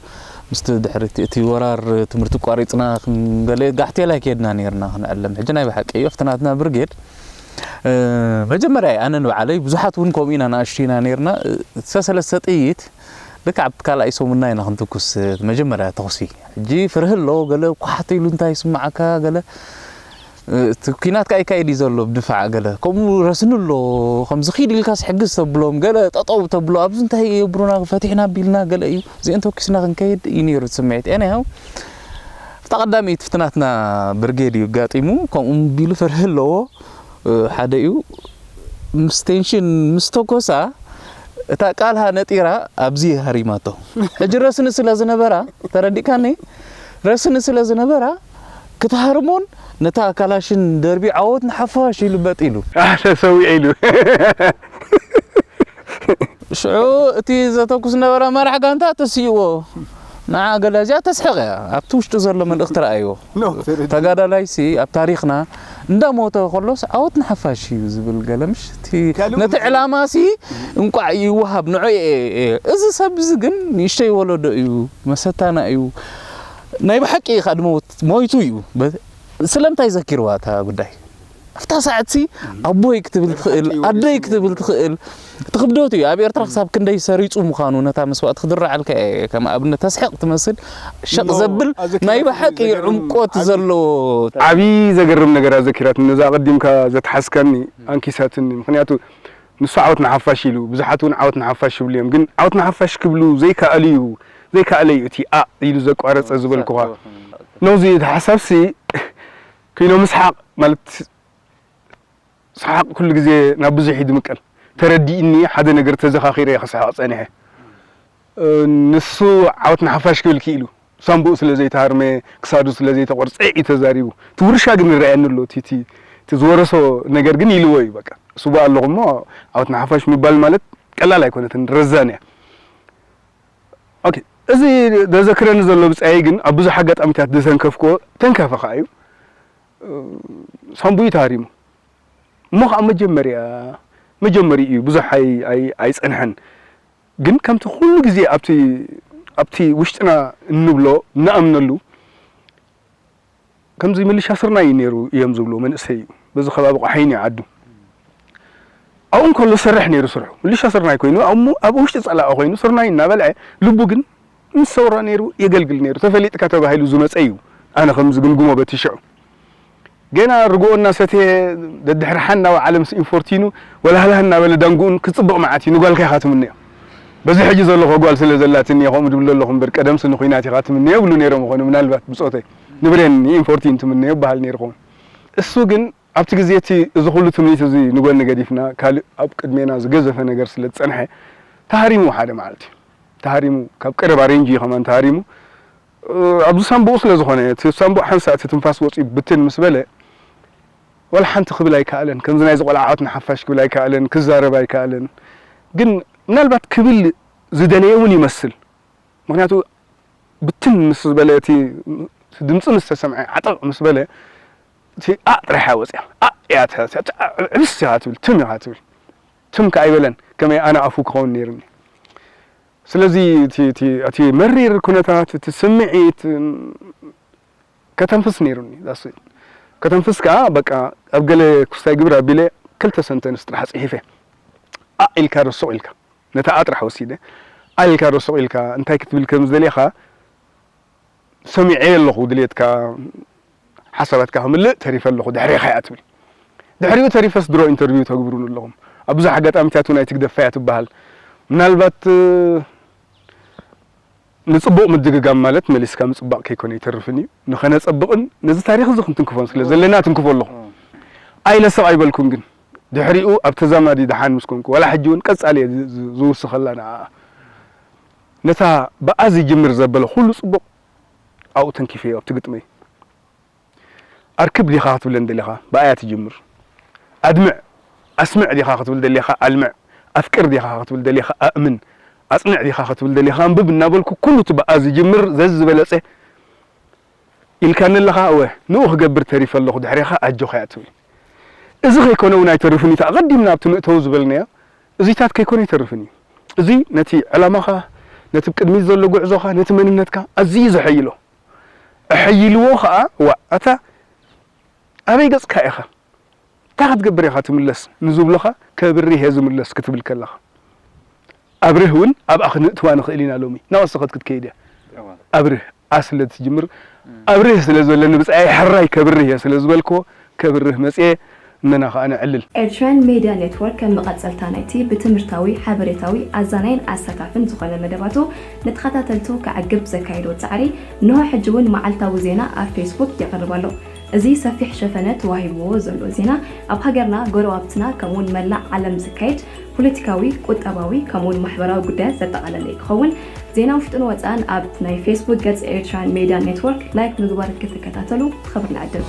ምስቲ ድሕሪ እቲ፣ እቲ ወራር ትምህርቲ ቋሪጽና ክንገለ ጋሕቴላይ ከድና ነርና ክንዕለም። ሕጂ ናይ ብሓቂ እዩ ኣብቲ ናትና ብርጌድ፣ እ፣ መጀመርያ ኣነ ንባዕለይ ብዙሓት እውን ከምኡ ኢና ንኣሽቱ ኢና ነርና። እ፣ ሰለስተ ጥይት ልክዕ ኣብቲ ካልኣይ ሰሙንና ኢና ክንትኩስ፣ እ፣ መጀመርያ ተኹሲ። ሕጂ ፍርህ ኣሎ፣ ገለ ኳሕት ኢሉ እንታይ ይስምዓካ፣ ገለ፣ እ፣ እቲ ኲናት ከኣ ይካየድ እዩ ዘሎ ብድፋዕ፣ ገለ ከምኡ ረስኒ ኣሎ፣ ከምዚ ኺድ ኢልካስ ሕግዝ ተብሎም፣ ገለ ጠጠው ተብሎ፣ ኣብዚ እንታይ የብሩና፣ ፈቲሕና ኣቢልና፣ ገለ እዩ፣ እዚአን ተኩስና ክንከይድ እዩ ነይሩ እቲ ስምዒት። ኤኒሃው፣ ኣብታ ቀዳመይቲ ፍትናትና ብርጌድ እዩ ኣጋጢሙ፣ ከምኡ ቢሉ ፍርህ ኣለዎ፣ እ፣ ሓደ እዩ። ምስ ቴንሽን ምስ ተኮሳ፣ እታ ቃልሃ ነጢራ ኣብዚ ሃሪማቶ። ሕጂ ረስኒ ስለ ዝነበራ፣ ተረዲእካኒ? ረስኒ ስለ ዝነበራ፣ ክትሃርሞን ነታ ካላሽን ደርቢ ዓወት ንሓፋሽ ኢሉ በጥ ኢሉ። ኣህ፣ ተሰዊዐ ኢሉ። ሽዑ እቲ ዘተኩስ ነበረ መራሕ ጋንታ ተስይዎ። ንዓ ገለ እዚኣ ተስሕቕ እያ። ኣብቲ ውሽጡ ዘሎ መልእኽቲ ረኣይዎ። ኖ፣ ተረዲእ። ተጋዳላይሲ ኣብ ታሪኽና እንዳሞተ ከሎስ ዓወት ንሓፋሽ እዩ ዝብል ገለ ምሽ? እቲ ካልእ ነቲ እውን ዕላማሲ እንቋዕ ይወሃብ ንዑ እየ፣ እየ። እዚ ሰብ እዚ ግን ንእሽተይ ወለዶ እዩ፣ መሰታና እዩ። ናይ ብሓቂ እዩ ከኣ ድመውት ሞይቱ እዩ። በ-፣ ስለምንታይ ዘኪርዋ እታ ጉዳይ? ኣብታ ሰዓትሲ ኣቦይ ክትብል ትኽእል፣ ሓቂ እዩ። ኣደይ ክትብል ትኽእል። እቲ ክብደቱ እዩ። ኣብ ኤርትራ ክሳብ ክንደይ ሰሪጹ ምዃኑ ነታ መስዋእቲ ክድርዓልካ እየ። ከም ኣብነት ተስሕቕ ትመስል፣ ሸቕ እሞ ዘብል ኣዘኪራትኒ ናይ ብሓቂ ዘገርም ዕምቆት ዓቢ፣ ዘለዎ። ዓቢ ዘገርም ነገር ኣዘኪራትኒ። ነዛ ኣቐዲምካ ዘትሓዝካኒ ኣንኪሳትኒ። ምኽንያቱ ንሱ ዓወት ንሓፋሽ ኢሉ፣ ብዙሓት እውን ዓወት ንሓፋሽ ይብሉ እዮም። ግን ዓወት ንሓፋሽ ክብሉ ዘይከኣሉ እዩ፣ ዘይከኣለ እዩ እቲ ኣእ ኢሉ ዘቋረጸ ዝበልኩኻ። ነዚ እቲ ሓሳብሲ ኪኖ ምስሓቕ ማለት፣ ሰሓቕ ኩሉ ግዜ ናብ ብዙሕ እዩ ዝምቀል። ተረዲእኒ፣ ሓደ ነገር ተዘኻኺረ እየ ክስሕቕ ጸኒሐ። እ፣ ንሱ ዓወት ንሓፋሽ ክብል ክኢሉ፣ ሳምቡእ ስለ ዘይተሃርመ፣ ክሳዱ ስለ ዘይተቖርጸ እዩ ተዛሪቡ። እቲ ውርሻ ግን ይረኣየኒ ኣሎ፣ እቲ፣ እቲ፣ እቲ ዝወረሶ ነገር ግን ኢልዎ እዩ በቃ። ስቡእ ኣለኹ እሞ ዓወት ንሓፋሽ ምባል ማለት ቀላል ኣይኮነትን፣ ረዛን እያ። ኦኬ፣ እዚ ዘዘክረኒ ዘሎ ብጻየይ ግን ኣብ ብዙሕ ኣጋጣሚታት ዝተንከፍክዎ፣ ተንካፊ ከኣ እዩ። ሳምቡይ ተሃሪሙ። እሞ ኸዓ መጀመርያ፣ መጀመሪኡ እዩ፣ ብዙሕ ኣይ-፣ ኣይ-፣ ኣይጸንሐን። ግን ከምቲ ኩሉ ግዜ ኣብቲ፣ ኣብቲ ውሽጥና እንብሎ፣ እንኣምነሉ፣ ከምዚ ምልሻ ስርናይ እዩ ነይሩ እዮም ዝብሉ መንእሰይ እዩ። በዚ ከባቢ ቆሓይን እዩ ዓዱ። ኣብኡ እንከሎ ዝሰርሕ ነይሩ ስርሑ። ምልሻ ስርናይ ኮይኑ፣ ኣብ ሙ-፣ ኣብ ውሽጢ ጸላኢ ኮይኑ፣ ስርናይ እናበልዐ፣ ልቡ ግን ምስ ሰውራ ነይሩ፣ የገልግል ነይሩ። ተፈሊጥካ ተባሂሉ ዝመጸ እዩ። ኣነ ከም ዝግምግሞ በቲ ሽዑ። ገና ርግኦ እናሰተየ፣ ደድሕሪ ሓን እናወዓለ ምስ ኢንፎርቲኑ፣ ወላህላህ እናበለ ዳንጉኡን ክጽብቕ መዓት እዩ። ንጓልካ ኢኻ ትምነዮ። በዚ ሕጂ ዘለኹ ጓል ስለ ዘላትኒ እየ ከምኡ ድብል ዘለኹ እምበር፣ ቀደምሲ ንኹናት ኢኻ ትምነዮ ይብሉ ነይሮም ይኾኑ፣ ምናልባት ብጾተይ። ንብሬን ንኢንፎርቲን ትምነዮ ይበሃል ነይሩ ይኸውን። እሱ ግን ኣብቲ ግዜ እቲ፣ እዚ ኩሉ ትምኒት እዚ ንጎኒ ገዲፍና፣ ካልእ ኣብ ቅድሜና ዝገዘፈ ነገር ስለ ዝጸንሐ፣ ተሃሪሙ ሓደ መዓልቲ። ተሃሪሙ፣ ካብ ቀረባ ሬንጅ እዩ ከማን ተሃሪሙ። እ፣ ኣብዚ ሳምቡእ ስለ ዝኾነ፣ እቲ ሳምቡእ ሓንሳእ እቲ ትንፋስ ወጺኡ ብትን ምስ በለ፣ ዋላ ሓንቲ ክብል ኣይከኣለን። ከምዚ ናይዚ ቆልዓ ዓወት ንሓፋሽ ክብል ኣይከኣለን፣ ክዛረብ ኣይከኣለን። ግን ምናልባት ክብል ዝደለየ እውን ይመስል። ምኽንያቱ ብትን ምስ በለ፣ እቲ ድምፂ ምስ ተሰምዐ፣ ዓጠቕ ምስ በለ፣ እቲ ኣእ ጥራሕ እያ ወፂኣ። ኣእ እያ ተ-፣ ተ-፣ ተ-፣ ዕብስ ኢኻ ትብል፣ ትም ኢኻ ትብል። ትም ከኣ ኣይበለን፣ ከመይ ኣነ ኣፉ ክኸውን ነይሩኒ። ስለዚ እቲ፣ እቲ፣ እቲ መሪር ኩነታት፣ እቲ ስምዒት፣ ከተንፍስ ነይሩኒ። ዛስ ከተንፍስ ከኣ በቃ ኣብ ገለ ክስታይ ግብር ኣቢለ ክልተ ሰንተንስ ጥራሕ ጽሒፈ። ኣእ ኢልካ ዶ ሱቕ ኢልካ፣ ነታ ኣእ ጥራሕ ወሲደ፣ ኣእ ኢልካ ዶ ሱቕ ኢልካ፣ እንታይ ክትብል ከም ዝደልየኻ ሰሚዐ ኣለኹ፣ ድሌትካ ሓሳባትካ ክምልእ ተሪፈ ኣለኹ፣ ድሕሬኻ እያ ትብል። ድሕሪኡ ተሪፈስ ድሮ ኢንተርቪው ተግብሩኒ ኣለኹም። ኣብ ብዙሕ ኣጋጣሚታት እውን ኣይትግደፋ እያ ትበሃል። ምናልባት፣ እ፣ ንጽቡቕ ምድግጋም ማለት መሊስካ ምጽባቕ ከይኮነ ይተርፍን እዩ። ንኸነጸብቕን ነዚ ታሪኽ እዚ ክንትንክፎን ስለ ዘለና ትንክፎ ኣለኹ። ኣይለ ስቕ ኣይበልኩን ግን ድሕሪኡ ኣብ ተዛማዲ ደሓን ምስ ኮንኩ፣ ዋላ ሕጂ እውን ቀጻሊ እየ ዝ-፣ ዝ-፣ ዝውስኸላ ንዓኣ። ነታ ብኣ ዝጅምር ዘበለ ኩሉ ጽቡቕ ኣብኡ ተንኪፈዮ ኣብቲ ግጥመይ። ኣርክብ ዲኻ ክትብለን ደሊኻ? ብኣያ ትጅምር። ኣድምዕ፣ ኣስምዕ ዲኻ ክትብል ደሊኻ? ኣልምዕ። ኣፍቅር ዲኻ ክትብል ደሊኻ? ኣእምን። ኣጽንዕ ዲኻ ክትብል ደሊኻ? ኣንብብ እናበልኩ ኩሉ እቲ ብኣ ዝጅምር ዘዝበለጸ ኢልካኒ ኣለኻ? እወ፣ ንኡ ክገብር ተሪፈ ኣለኹ፣ ድሕሬኻ ኣጆኻ እያ ትብል። እዚ ከይኮነ እውን ኣይተርፍን እዩ። እቲ ኣቐዲምና ኣብቲ መእተዊ ዝበልናዮ፣ እዚታት ከይኮነ ኣይተርፍን እዩ። እዚ ነቲ ዕላማኻ፣ ነቲ ቅድሚት ዘሎ ጉዕዞኻ፣ ነቲ መንነትካ ኣዝዩ ዘሐይሎ። ኣሐይልዎ ኸኣ፣ "ዋእ፣ ኣታ ኣበይ ገጽካ ኢኻ? እንታይ ክትገብር ኢኻ ትምለስ?" ንዝብሉኻ፣ "ከብርህ እየ ዝምለስ" ክትብል ከለኻ። ኣብርህ እውን ኣብኣ ክነእትዋ ንኽእል ኢና ሎሚ። እናወሰኸት ክትከይድ እያ። እዋ። ኣብርህ፣ ኣ ስለ እትጅምር፣ እም። ኣብርህ ስለ ዘሎ ንብጻየይ ሕራይ ከብርህ እየ ስለ ዝበልክዎ፣ ከብርህ መጽየ፣ እነና ኸኣ ነዕልል። ኤርትራን ሜድያ ኔትወርክ ከም መቐጸልታ ናይቲ ብትምህርታዊ፣ ሓበሬታዊ፣ ኣዛናይን ኣሳታፍን ዝኾነ መደባቱ ንተኸታተልቱ ከዕግብ ዘካየዶ ጻዕሪ፣ እንሆ ሕጂ እውን መዓልታዊ ዜና ኣብ ፌስቡክ የቕርብ ኣሎ። እዚ ሰፊሕ ሸፈነ ተዋሂብዎ ዘሎ ዜና፣ ኣብ ሃገርና፣ ጎረባብትና፣ ከምኡውን መላእ ዓለም ዝካየድ ፖለቲካዊ፣ ቁጠባዊ፣ ከምኡውን ማሕበራዊ ጉዳያት ዘጠቓለለ ክኸውን፣ ዜና ውሽጥን ወጻእን ኣብ ናይ ፌስቡክ ገጽ ኤርትራን ሜድያ ኔትወርክ ላይክ ምግባር ክትከታተሉ ብኽብሪ ንዕድም።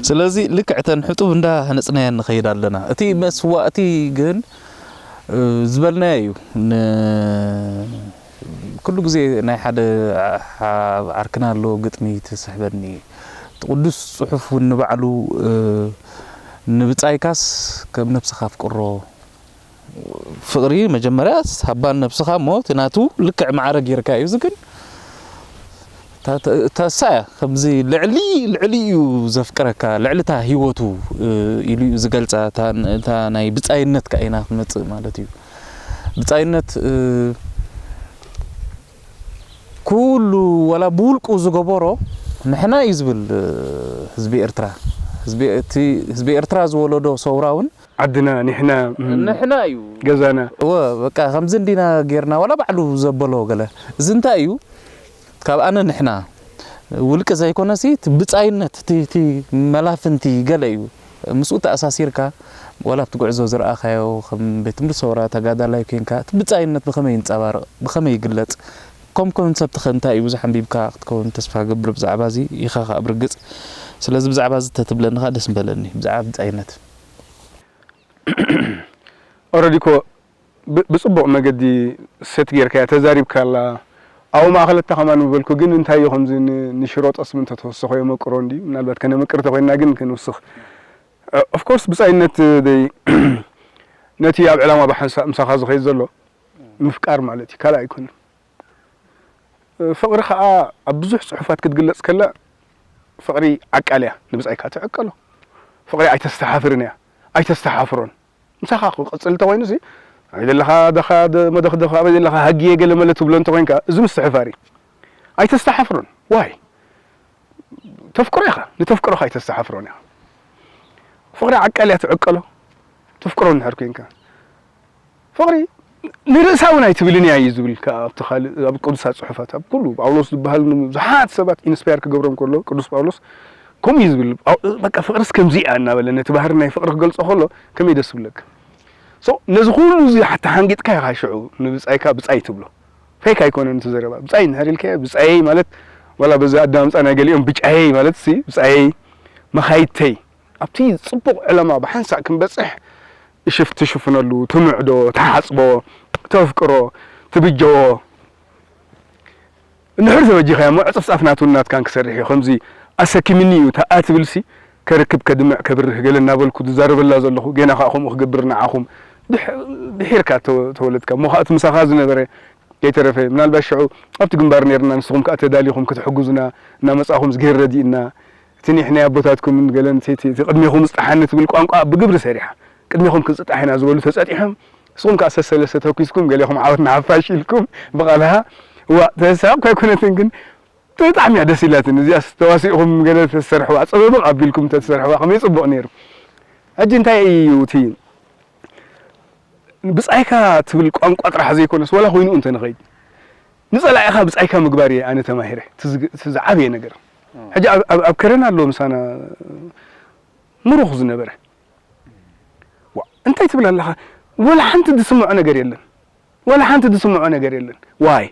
ስለዚ ልክዕ እተን ሕጡብ እንዳሃነጽናየን ንኸይድ ኣለና። እቲ መስዋእቲ ግን፣ እ፣ ዝበልናዮ እዩ። ን-፣ ኩሉ ግዜ ናይ ሓደ ዓ-፣ ዓርክና ኣሎ ግጥሚ ትስሕበኒ። እቲ ቅዱስ ጽሑፍ እውን ንባዕሉ፣ እ፣ "ንብጻይካስ ከም ነብስኻ ኣፍቅሮ" ፍቕሪ መጀመርያ ሃባ ነብስኻ እሞ እቲ ናቱ ልክዕ ማዕረ ጌርካ እዩ። እዚ ግን እታ፣ እታ፣ እታ እሳ እያ ከምዚ ልዕሊ፣ ልዕሊ እዩ ዘፍቅረካ፣ ልዕሊ እታ ህይወቱ፣ እ፣ ኢሉ እዩ ዝገልጻ። እታ፣ እታ ናይ ብጻይነት ከኣ ኢና ክንመጽእ ማለት እዩ። ብጻይነት፣ እ፣ ኩሉ ዋላ ብውልቁ ዝገበሮ ንሕና እዩ ዝብል፣ እ፣ ህዝቢ ኤርትራ። ህዝቢ፣ እቲ ህዝቢ ኤርትራ ዝወለዶ ሰውራ እውን ዓድና፣ ኒሕና፣ እም፣ ንሕና እዩ። ገዛና። እወ፣ በቃ ከምዚ እንዲና ጌርና፣ ዋላ ባዕሉ ዘበሎ ገለ። እዚ እንታይ እዩ? ካብ ኣነ ንሕና ውልቂ ዘይኮነሲ፣ እቲ ብጻይነት፣ እቲ፣ እቲ መላፍንቲ ገለ እዩ። ምስኡ ተኣሳሲርካ፣ ዋላ ኣብቲ ጉዕዞ ዝረኣኻዮ፣ ከም ቤት ትምህርቲ ሰውራ ተጋዳላይ ኮንካ፣ እቲ ብጻይነት ብኸመይ ይንጸባረቕ? ብኸመይ ይግለጽ? ከም ኮንሰፕት ከ እንታይ እዩ? ብዙሕ ኣንቢብካ ክትከውን ተስፋ እገብር ብዛዕባ እዚ። ኢኻ ከኣ ብርግጽ። ስለዚ ብዛዕባ እዚ ተትብለኒ ከኣ ደስ ምበለኒ፣ ብዛዕባ ብጻይነት። ኦረዲ እኮ ብ-፣ ብጽቡቕ መገዲ ሰት ጌርካያ ተዛሪብካ ኣላ። ኣብኡ ማእኸለታ ከማን ምበልኩ፣ ግን እንታይ እዩ ከምዚ ን-፣ ንሽሮ ጠስሚ እንተተወሰኾ የመቅሮ እንድዩ። ምናልባት ከነመቅር ተኾይንና ግን ክንውስኽ። እ፣ ኦፍ ኮርስ ብጻይነት ደይ-፣ ነቲ ኣብ ዕላማ ብሓንሳእ ምሳኻ ዝኸይድ ዘሎ ምፍቃር ማለት እዩ፣ ካልእ ኣይኮነን። ፍቕሪ ኸኣ ኣብ ብዙሕ ጽሑፋት ክትግለጽ ከላ፣ ፍቕሪ ዓቃል እያ፣ ንብጻይካ ትዕቀሎ። ፍቕሪ ኣይተስተሓፍርን እያ፣ ኣይተስተሓፍሮን። ምሳኻ ክቕጽል እንተኾይኑሲ፣ ኣበይ ዘለኻ ደኻ ደ-፣ መደኽደኽ፣ ኣበይ ዘለኻ ሃግየ ገለ መለ ትብሎ እንተኾይንካ፣ እዚ ምስትሕፋር እዩ። ኣይተስተሓፍሮን። ዋይ? ተፍቅሮ ኢኻ፣ ንተፍቅሮኻ ኣይተስተሓፍሮን ኢኻ። ፍቕሪ ዓቃል እያ ትዕቀሎ፣ ተፍቅሮ እንድሕር ኮይንካ። ፍቕሪ ንርእሳ እውን ኣይትብልን እያ እዩ ዝብል፣ ከኣ ኣብቲ ካልእ፣ ኣብ ቅዱሳት ጽሑፋት፣ ኣብ ኩሉ ጳውሎስ ዝበሃል ንብዙሓት ሰባት ኢንስፓየር ክገብሮም ከሎ፣ ቅዱስ ጳውሎስ ከምኡ እዩ ዝብል። ጳው-፣ በቃ ፍቕርስ ከምዚ እያ እናበለ ነቲ ባህሪ ናይ ፍቕሪ ክገልጾ ከሎ ከመይ ደስ ዝብለካ። ሶ፣ ነዚ ኩሉ እዚ ሓታ ሓንጊጥካ ኢኻ ሽዑ ንብጻይካ ብጻይ ትብሎ። ፌክ ኣይኮነን እቲ ዘረባ። ብጻይ እንድሕር ኢልካዮ፣ ብጻየይ ማለት ዋላ በዚ ኣደማምጻ ናይ ገሊኦም ብጫየይ ማለት ሲ፣ ብጻየይ፣ መኻይድተይ፣ ኣብቲ ጽቡቕ ዕላማ ብሓንሳእ ክንበጽሕ እሽፍ-፣ ትሽፍነሉ፣ ትምዕዶ፣ ትሓጽቦ፣ ተፍቅሮ፣ ትብጀዎ። እንድሕር ተበጂኻዮ እሞ ዕጽፍጻፍ ናቱን ናትካን ክሰርሕ እዩ። ከምዚ ኣሰኪምኒ እዩ፣ ተኣ ትብልሲ፣ ከርክብ፣ ከድምዕ፣ ከብርህ ገለ እናበልኩ ዝዛረበላ ዘለኹ፣ ጌና ከኣ ከምኡ ክገብር ንዓኹም። ድሕ-፣ ድሒርካ ተወ-፣ ተወለድካ። እሞ ከኣ እቲ ምሳኻ ዝነበረ ከይተረፈ፣ ምናልባት ሽዑ ኣብቲ ግንባር ኔርና፣ ንስኹም ከኣ ተዳሊኹም ክትሕግዙና እናመጻኹም፣ እዝግሄር ረዲእና፣ እቲ ኒሕ ናይ ኣቦታትኩምን ገለን እቲ፣ እቲ፣ እቲ ቅድሜኹም ዝጠሓኒ ትብል ቋንቋ ብግብሪ ሰሪሓ። ቅድሜኹም ክንጽጣሕ ኢና ዝበሉ ተጸጢሖም፣ ንስኹም ከኣ ሰሰለሰ ተኩስኩም፣ ገሌኹም ዓወት ንሓፋሽ ኢልኩም ብቓልሃ። እዋ፣ ተሳቕ ኣይኮነትን ግን፣ ብጣዕሚ እያ ደስ ኢላትኒ። እዚኣስ ተዋሲእኹም ገለ ተሰርሕዋ፣ ጽብብቕ ኣቢልኩም ተትሰርሕዋ ከመይ ጽቡቕ ነይሩ። ሕጂ እንታይ እዩ እቲ ብጻይካ ትብል ቋንቋ ጥራሕ ዘይኮነስ፣ ዋላ ኮይንኡ እንተ ንኸይድ፣ ንጸላኢኻ ብጻይካ ምግባር እየ ኣነ ተማሂረ። እቲ ዝግ-፣ እቲ ዝዓበየ ነገር። እም። ሕጂ ኣብ፣ ኣብ፣ ኣብ ከረን ኣሎ ምሳና ምሩኽ ዝነበረ። ዋ፣ እንታይ ትብል ኣለኻ? ዋላ ሓንቲ ዝስምዖ ነገር የለን። ዋላ ሓንቲ ዝስምዖ ነገር የለን። ዋይ?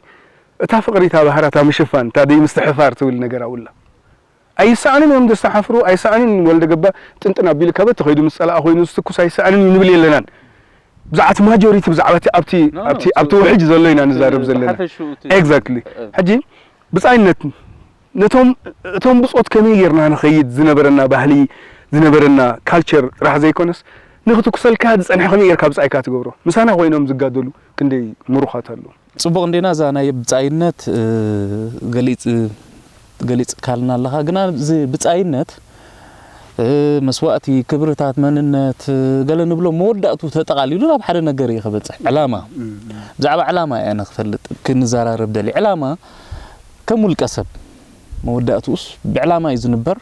እታ ፍቕሪ፣ እታ ባህራ፣ እታ ምሽፋን፣ እታ ደይምስትሕፋር ትብል ነገር ኣብላ። ኣይሰኣንን እዮም ዘስተሓፍሩ፣ ኣይሰኣንን። ወልደ ገባ ጥንጥን ኣቢሉ ከበቲ ኸይዱ ምስ ጸላኣ ኮይኑ ዝትኩስ ኣይሰኣንን እዩ ንብል የለናን። ብዛዕባ እቲ ማጆሪቲ፣ ብዛዕባ እቲ ኣብቲ፣ ኖ፣ ኖ፣ ኣብቲ፣ እቲ ኣብቲ ውሕጅ ዘሎ ኢና ንዛረብ እቲ ዘለና። ብሓፈሽኡ እቲ ኤግዛክትሊ። እ። ሕጂ ብጻይነት ነቶም፣ እቶም ብጾት ከመይ ጌርና ንኸይድ ዝነበረና ባህሊ፣ ዝነበረና ካልቸር ጥራሕ ዘይኮነስ፣ ንኽትኩሰልካ ዝጸንሐ ከመይ ጌርካ ብጻይካ ትገብሮ? ምሳና ኮይኖም ዝጋደሉ ክንደይ ምሩኻት ኣለዉ። ጽቡቕ፣ እንዴና እዛ ናይ ብጻይነት፣ እ፣ ገሊጽ-፣ ገሊጽካልና ኣለኻ። ግና እዚ ብጻይነት፣ እ፣ መስዋእቲ፣ ክብርታት፣ መንነት፣ እ፣ ገለ ንብሎ መወዳእቱ ተጠቓሊሉ ናብ ሓደ ነገር እዩ ክበጽሕ። ዕላማ። እም፣ እም። ብዛዕባ ዕላማ እየ ኣነ ክፈልጥ፣ ክንዘራረብ ደልየ። ዕላማ ከም ውልቀ ሰብ መወዳእትኡስ ብዕላማ እዩ ዝንበር።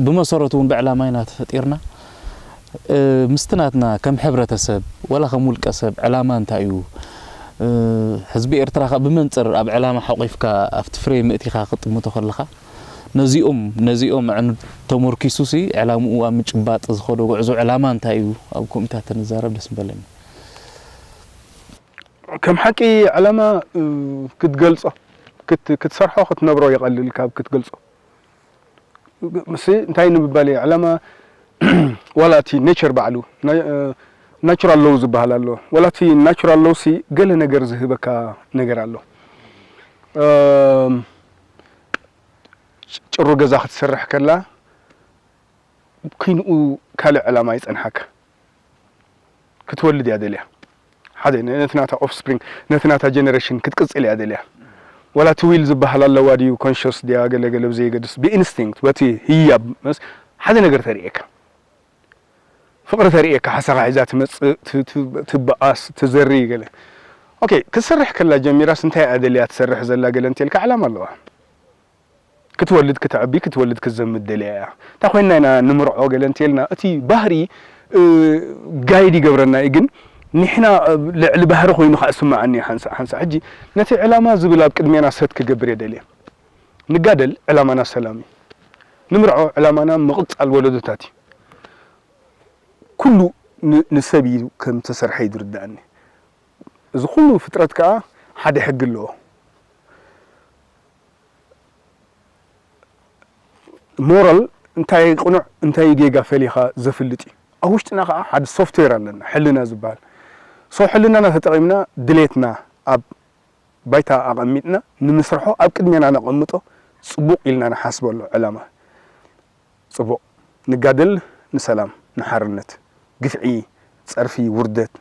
ብመሰረቱ እውን ብዕላማ ኢና ተፈጢርና። እ፣ ምስቲ ናትና ከም ሕብረተሰብ፣ ወላ ከም ውልቀ ሰብ ዕላማ እንታይ እዩ? እ፣ ህዝቢ ኤርትራ ከ ብመንጽር ኣብ ዕላማ ሓቑፍካ ኣብቲ ፍሬም እቲኻ ክጥምቶ ከለኻ፣ ነዚኦም፣ ነዚኦም ኣዕኑድ ተመርኪሱ ሲ ዕላምኡ ኣብ ምጭባጥ ዝኸዶ ጉዕዞ ዕላማ እንታይ እዩ? ኣብ ኮሚታት ተንዛረብ ደስ ምበለኒ። ከም ሓቂ ዕላማ፣ እ፣ ክትገልጾ፣ ክት-፣ ክትሰርሖ፣ ክትነብሮ ይቐልል ካብ ክትገልጾ። ምስ እንታይ ንምባል እየ? ዕላማ ዋላ እቲ ኔቸር ባዕሉ፣ ናይ፣ እ፣ ናቹራል ሎው ዝበሃል ኣሎ። ዋላ እቲ ናቹራል ሎው ሲ ገለ ነገር ዝህበካ ነገር ኣሎ። እም፣ ጭ-፣ ጭሩ ገዛ ክትሰርሕ ከላ፣ ክንኡ ካልእ ዕላማ ይጸንሓካ። ክትወልድ እያ ደልያ። ሓደ ነ-፣ ነቲ ናታ ኦፍስፕሪንግ፣ ነቲ ናታ ጀነሬሽን ክትቅጽል እያ ደልያ። ዋላ እቲ ዊል ዝበሃል ኣለዋ ድዩ፣ ኮንሽስ ድያ፣ ገለ ገለ ብዘየገድስ፣ ብኢንስቲንክት፣ በቲ ህያብ መስ-፣ ሓደ ነገር ተርእየካ። ፍቕሪ ተርእየካ፣ ሓሳኻ ሒዛ ትመጽእ፣ ት-፣ ት-፣ ትበኣስ፣ ትዘሪ ገለ። ኦኬ፣ ክትሰርሕ ከላ ጀሚራስ እንታይ እያ ደልያ ትሰርሕ ዘላ ገለ እንተልካ ዕላማ ኣለዋ። ክትወልድ፣ ክተዕቢ፣ ክትወልድ፣ ክትዘምድ ደልያ እያ። እንታይ ኮይንና ኢና ንምርዖ ገለ እንተልና፣ እቲ ባህሪ፣ እ፣ ጋይድ ይገብረና እዩ። ግን ንሕና፣ እ፣ ልዕሊ ባህሪ ኮይኑ ከኣ ዝስምዓኒ እዩ ሓንሳእ ሓንሳእ። ሕጂ ነቲ ዕላማ ዝብል ኣብ ቅድሜና ሰት ክገብር እየ ደልየ። ንጋደል፣ ዕላማና ሰላም እዩ። ንምርዖ፣ ዕላማና ምቕጻል ወለዶታት እዩ። ኩሉ ን-፣ ንሰብ እዩ ከም ተሰርሐ እዩ ዝርድኣኒ። እዚ ኩሉ ፍጥረት ከኣ ሓደ ሕጊ ኣለዎ። ሞራል እንታይ ቅኑዕ እንታይ ጌጋ ፈሊኻ ዘፍልጥ እዩ። ኣብ ውሽጥና ከኣ ሓደ ሶፍትዌር ኣለና፣ ሕልና ዝበሃል። ሶ ሕልናና ተጠቒምና ድሌትና ኣብ ባይታ ኣቐሚጥና ንምስርሖ ኣብ ቅድሜና ነቐምጦ ጽቡቕ ኢልና ንሓስበሉ ዕላማ። ጽቡቕ። ንጋደል ንሰላም፣ ንሓርነት። ግፍዒ፣ ጸርፊ፣ ውርደት፣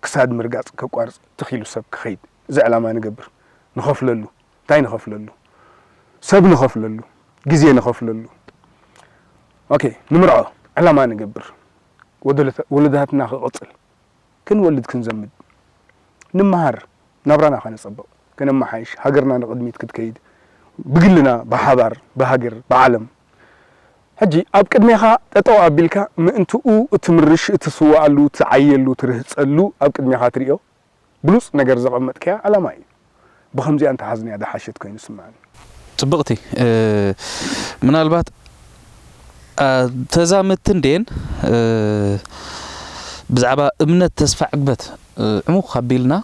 ክሳድ ምርጋጽ ከቋርጽ፣ ትኽ ኢሉ ሰብ ክኸይድ። እዚ ዕላማ ንገብር። ንኸፍለሉ። እንታይ ንኸፍለሉ? ሰብ ንኸፍለሉ። ግዜ ንኸፍለሉ። ኦኬ፣ ንምርዖ። ዕላማ ንገብር። ወደለተ-፣ ወለዶታትና ክቕጽል። ክንወልድ ክንዘምድ። ንመሃር። ናብራና ከነጸብቕ። ከነመሓይሽ። ሃገርና ንቕድሚት ክትከይድ። ብግልና፣ ብሓባር፣ ብሃገር፣ ብዓለም። ሕጂ ኣብ ቅድሜኻ ጠጠው ኣቢልካ ምእንትኡ እትምርሽ፣ እትስዋኣሉ፣ እትዓየሉ፣ እትርህጸሉ ኣብ ቅድሜኻ ትርእዮ ብሉጽ ነገር ዘቐመጥካያ ዕላማ እዩ። ብኸምዚኣ እንተሓዝናያ ዝሓሸት ኮይኑ ይስምዓኒ። ጽብቕቲ፣ እ፣ ምናልባት፣ እ፣ ተዛመድቲ እንድየን፣ እ፣ ብዛዕባ እምነት፣ ተስፋ፣ ዕግበት፣ እ፣ ዕሙኽ ኣቢልና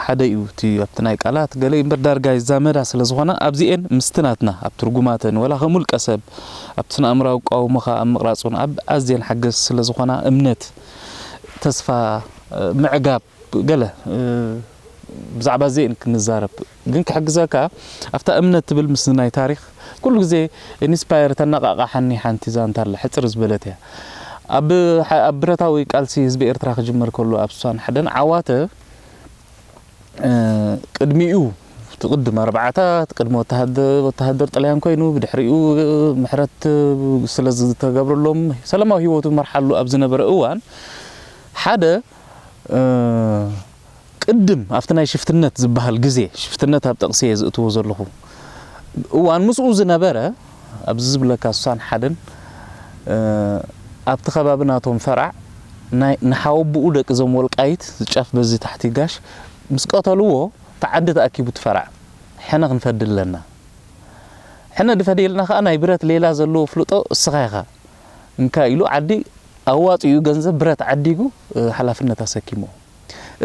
ሓደ እዩ እቲ ኣብቲ ናይ ቃላት ገለ እምበር ዳርጋ ይዛመዳ ስለ ዝኾና ኣብዚኤን ምስቲ ናትና ኣብ ትርጉማተን ወላ ከም ውልቀ ሰብ ኣብቲ ስነ ኣእምራዊ ኣቃውሞኻ ኣብ ምቕራጽ እውን ኣብ ኣዝየን ሓገዝቲ ስለ ዝኾና እምነት፣ ተስፋ፣ እ፣ ምዕጋብ ገለ፣ እ፣ ብዛዕባ እዚኤን ክንዛረብ ግን ክሕግዘካ ኣብታ እምነት ትብል ምስ ናይ ታሪኽ ኩሉ ግዜ ኢንስፓየር ተነቓቓሓኒ ሓንቲ ዛንታ ኣላ ሕጽር ዝበለት እያ። ኣብ፣ ኣብ ብረታዊ ቃልሲ ህዝቢ ኤርትራ ክጅመር ከሎ ኣብ ሱሳን ሓደን ዓዋተ፣ እ፣ ቅድሚኡ እቲ ቅድም ኣርባዓታት ቅድሚ ወተሃደ-፣ ወተሃደር ጥልያን ኮይኑ ብድሕሪኡ ምሕረት ስለ ዝተገብረሎም ሰላማዊ ህይወቱ መርሓሉ ኣብ ዝነበረ እዋን ሓደ፣ እ፣ ቅድም ኣብቲ ናይ ሽፍትነት ዝበሃል ግዜ፣ ሽፍትነት ኣብ ጠቕሲ እየ ዝእትዎ ዘለኹ፣ እዋን ምስኡ ዝነበረ ኣብዚ ዝብለካ ሱሳን ሓደን፣ እ፣ ኣብቲ ከባቢ ናቶም ፈራዕ ናይ ንሓወቡኡ ደቂ ዞም ወልቃይት ዝጫፍ በዚ ታሕቲ ጋሽ ምስ ቀተልዎ እቲ ዓዲ ተኣኪቡ እቲ ፈራዕ ሕነ ክንፈዲ ኣለና። ሕነ ድፈደየልና ከኣ ናይ ብረት ሌላ ዘለዎ ፍልጦ እስኻ ኢኻ እንካ ኢሉ ዓዲ ኣዋጺኡ ገንዘብ ብረት ዓዲጉ፣ እ፣ ሓላፍነት ኣሰኪምዎ።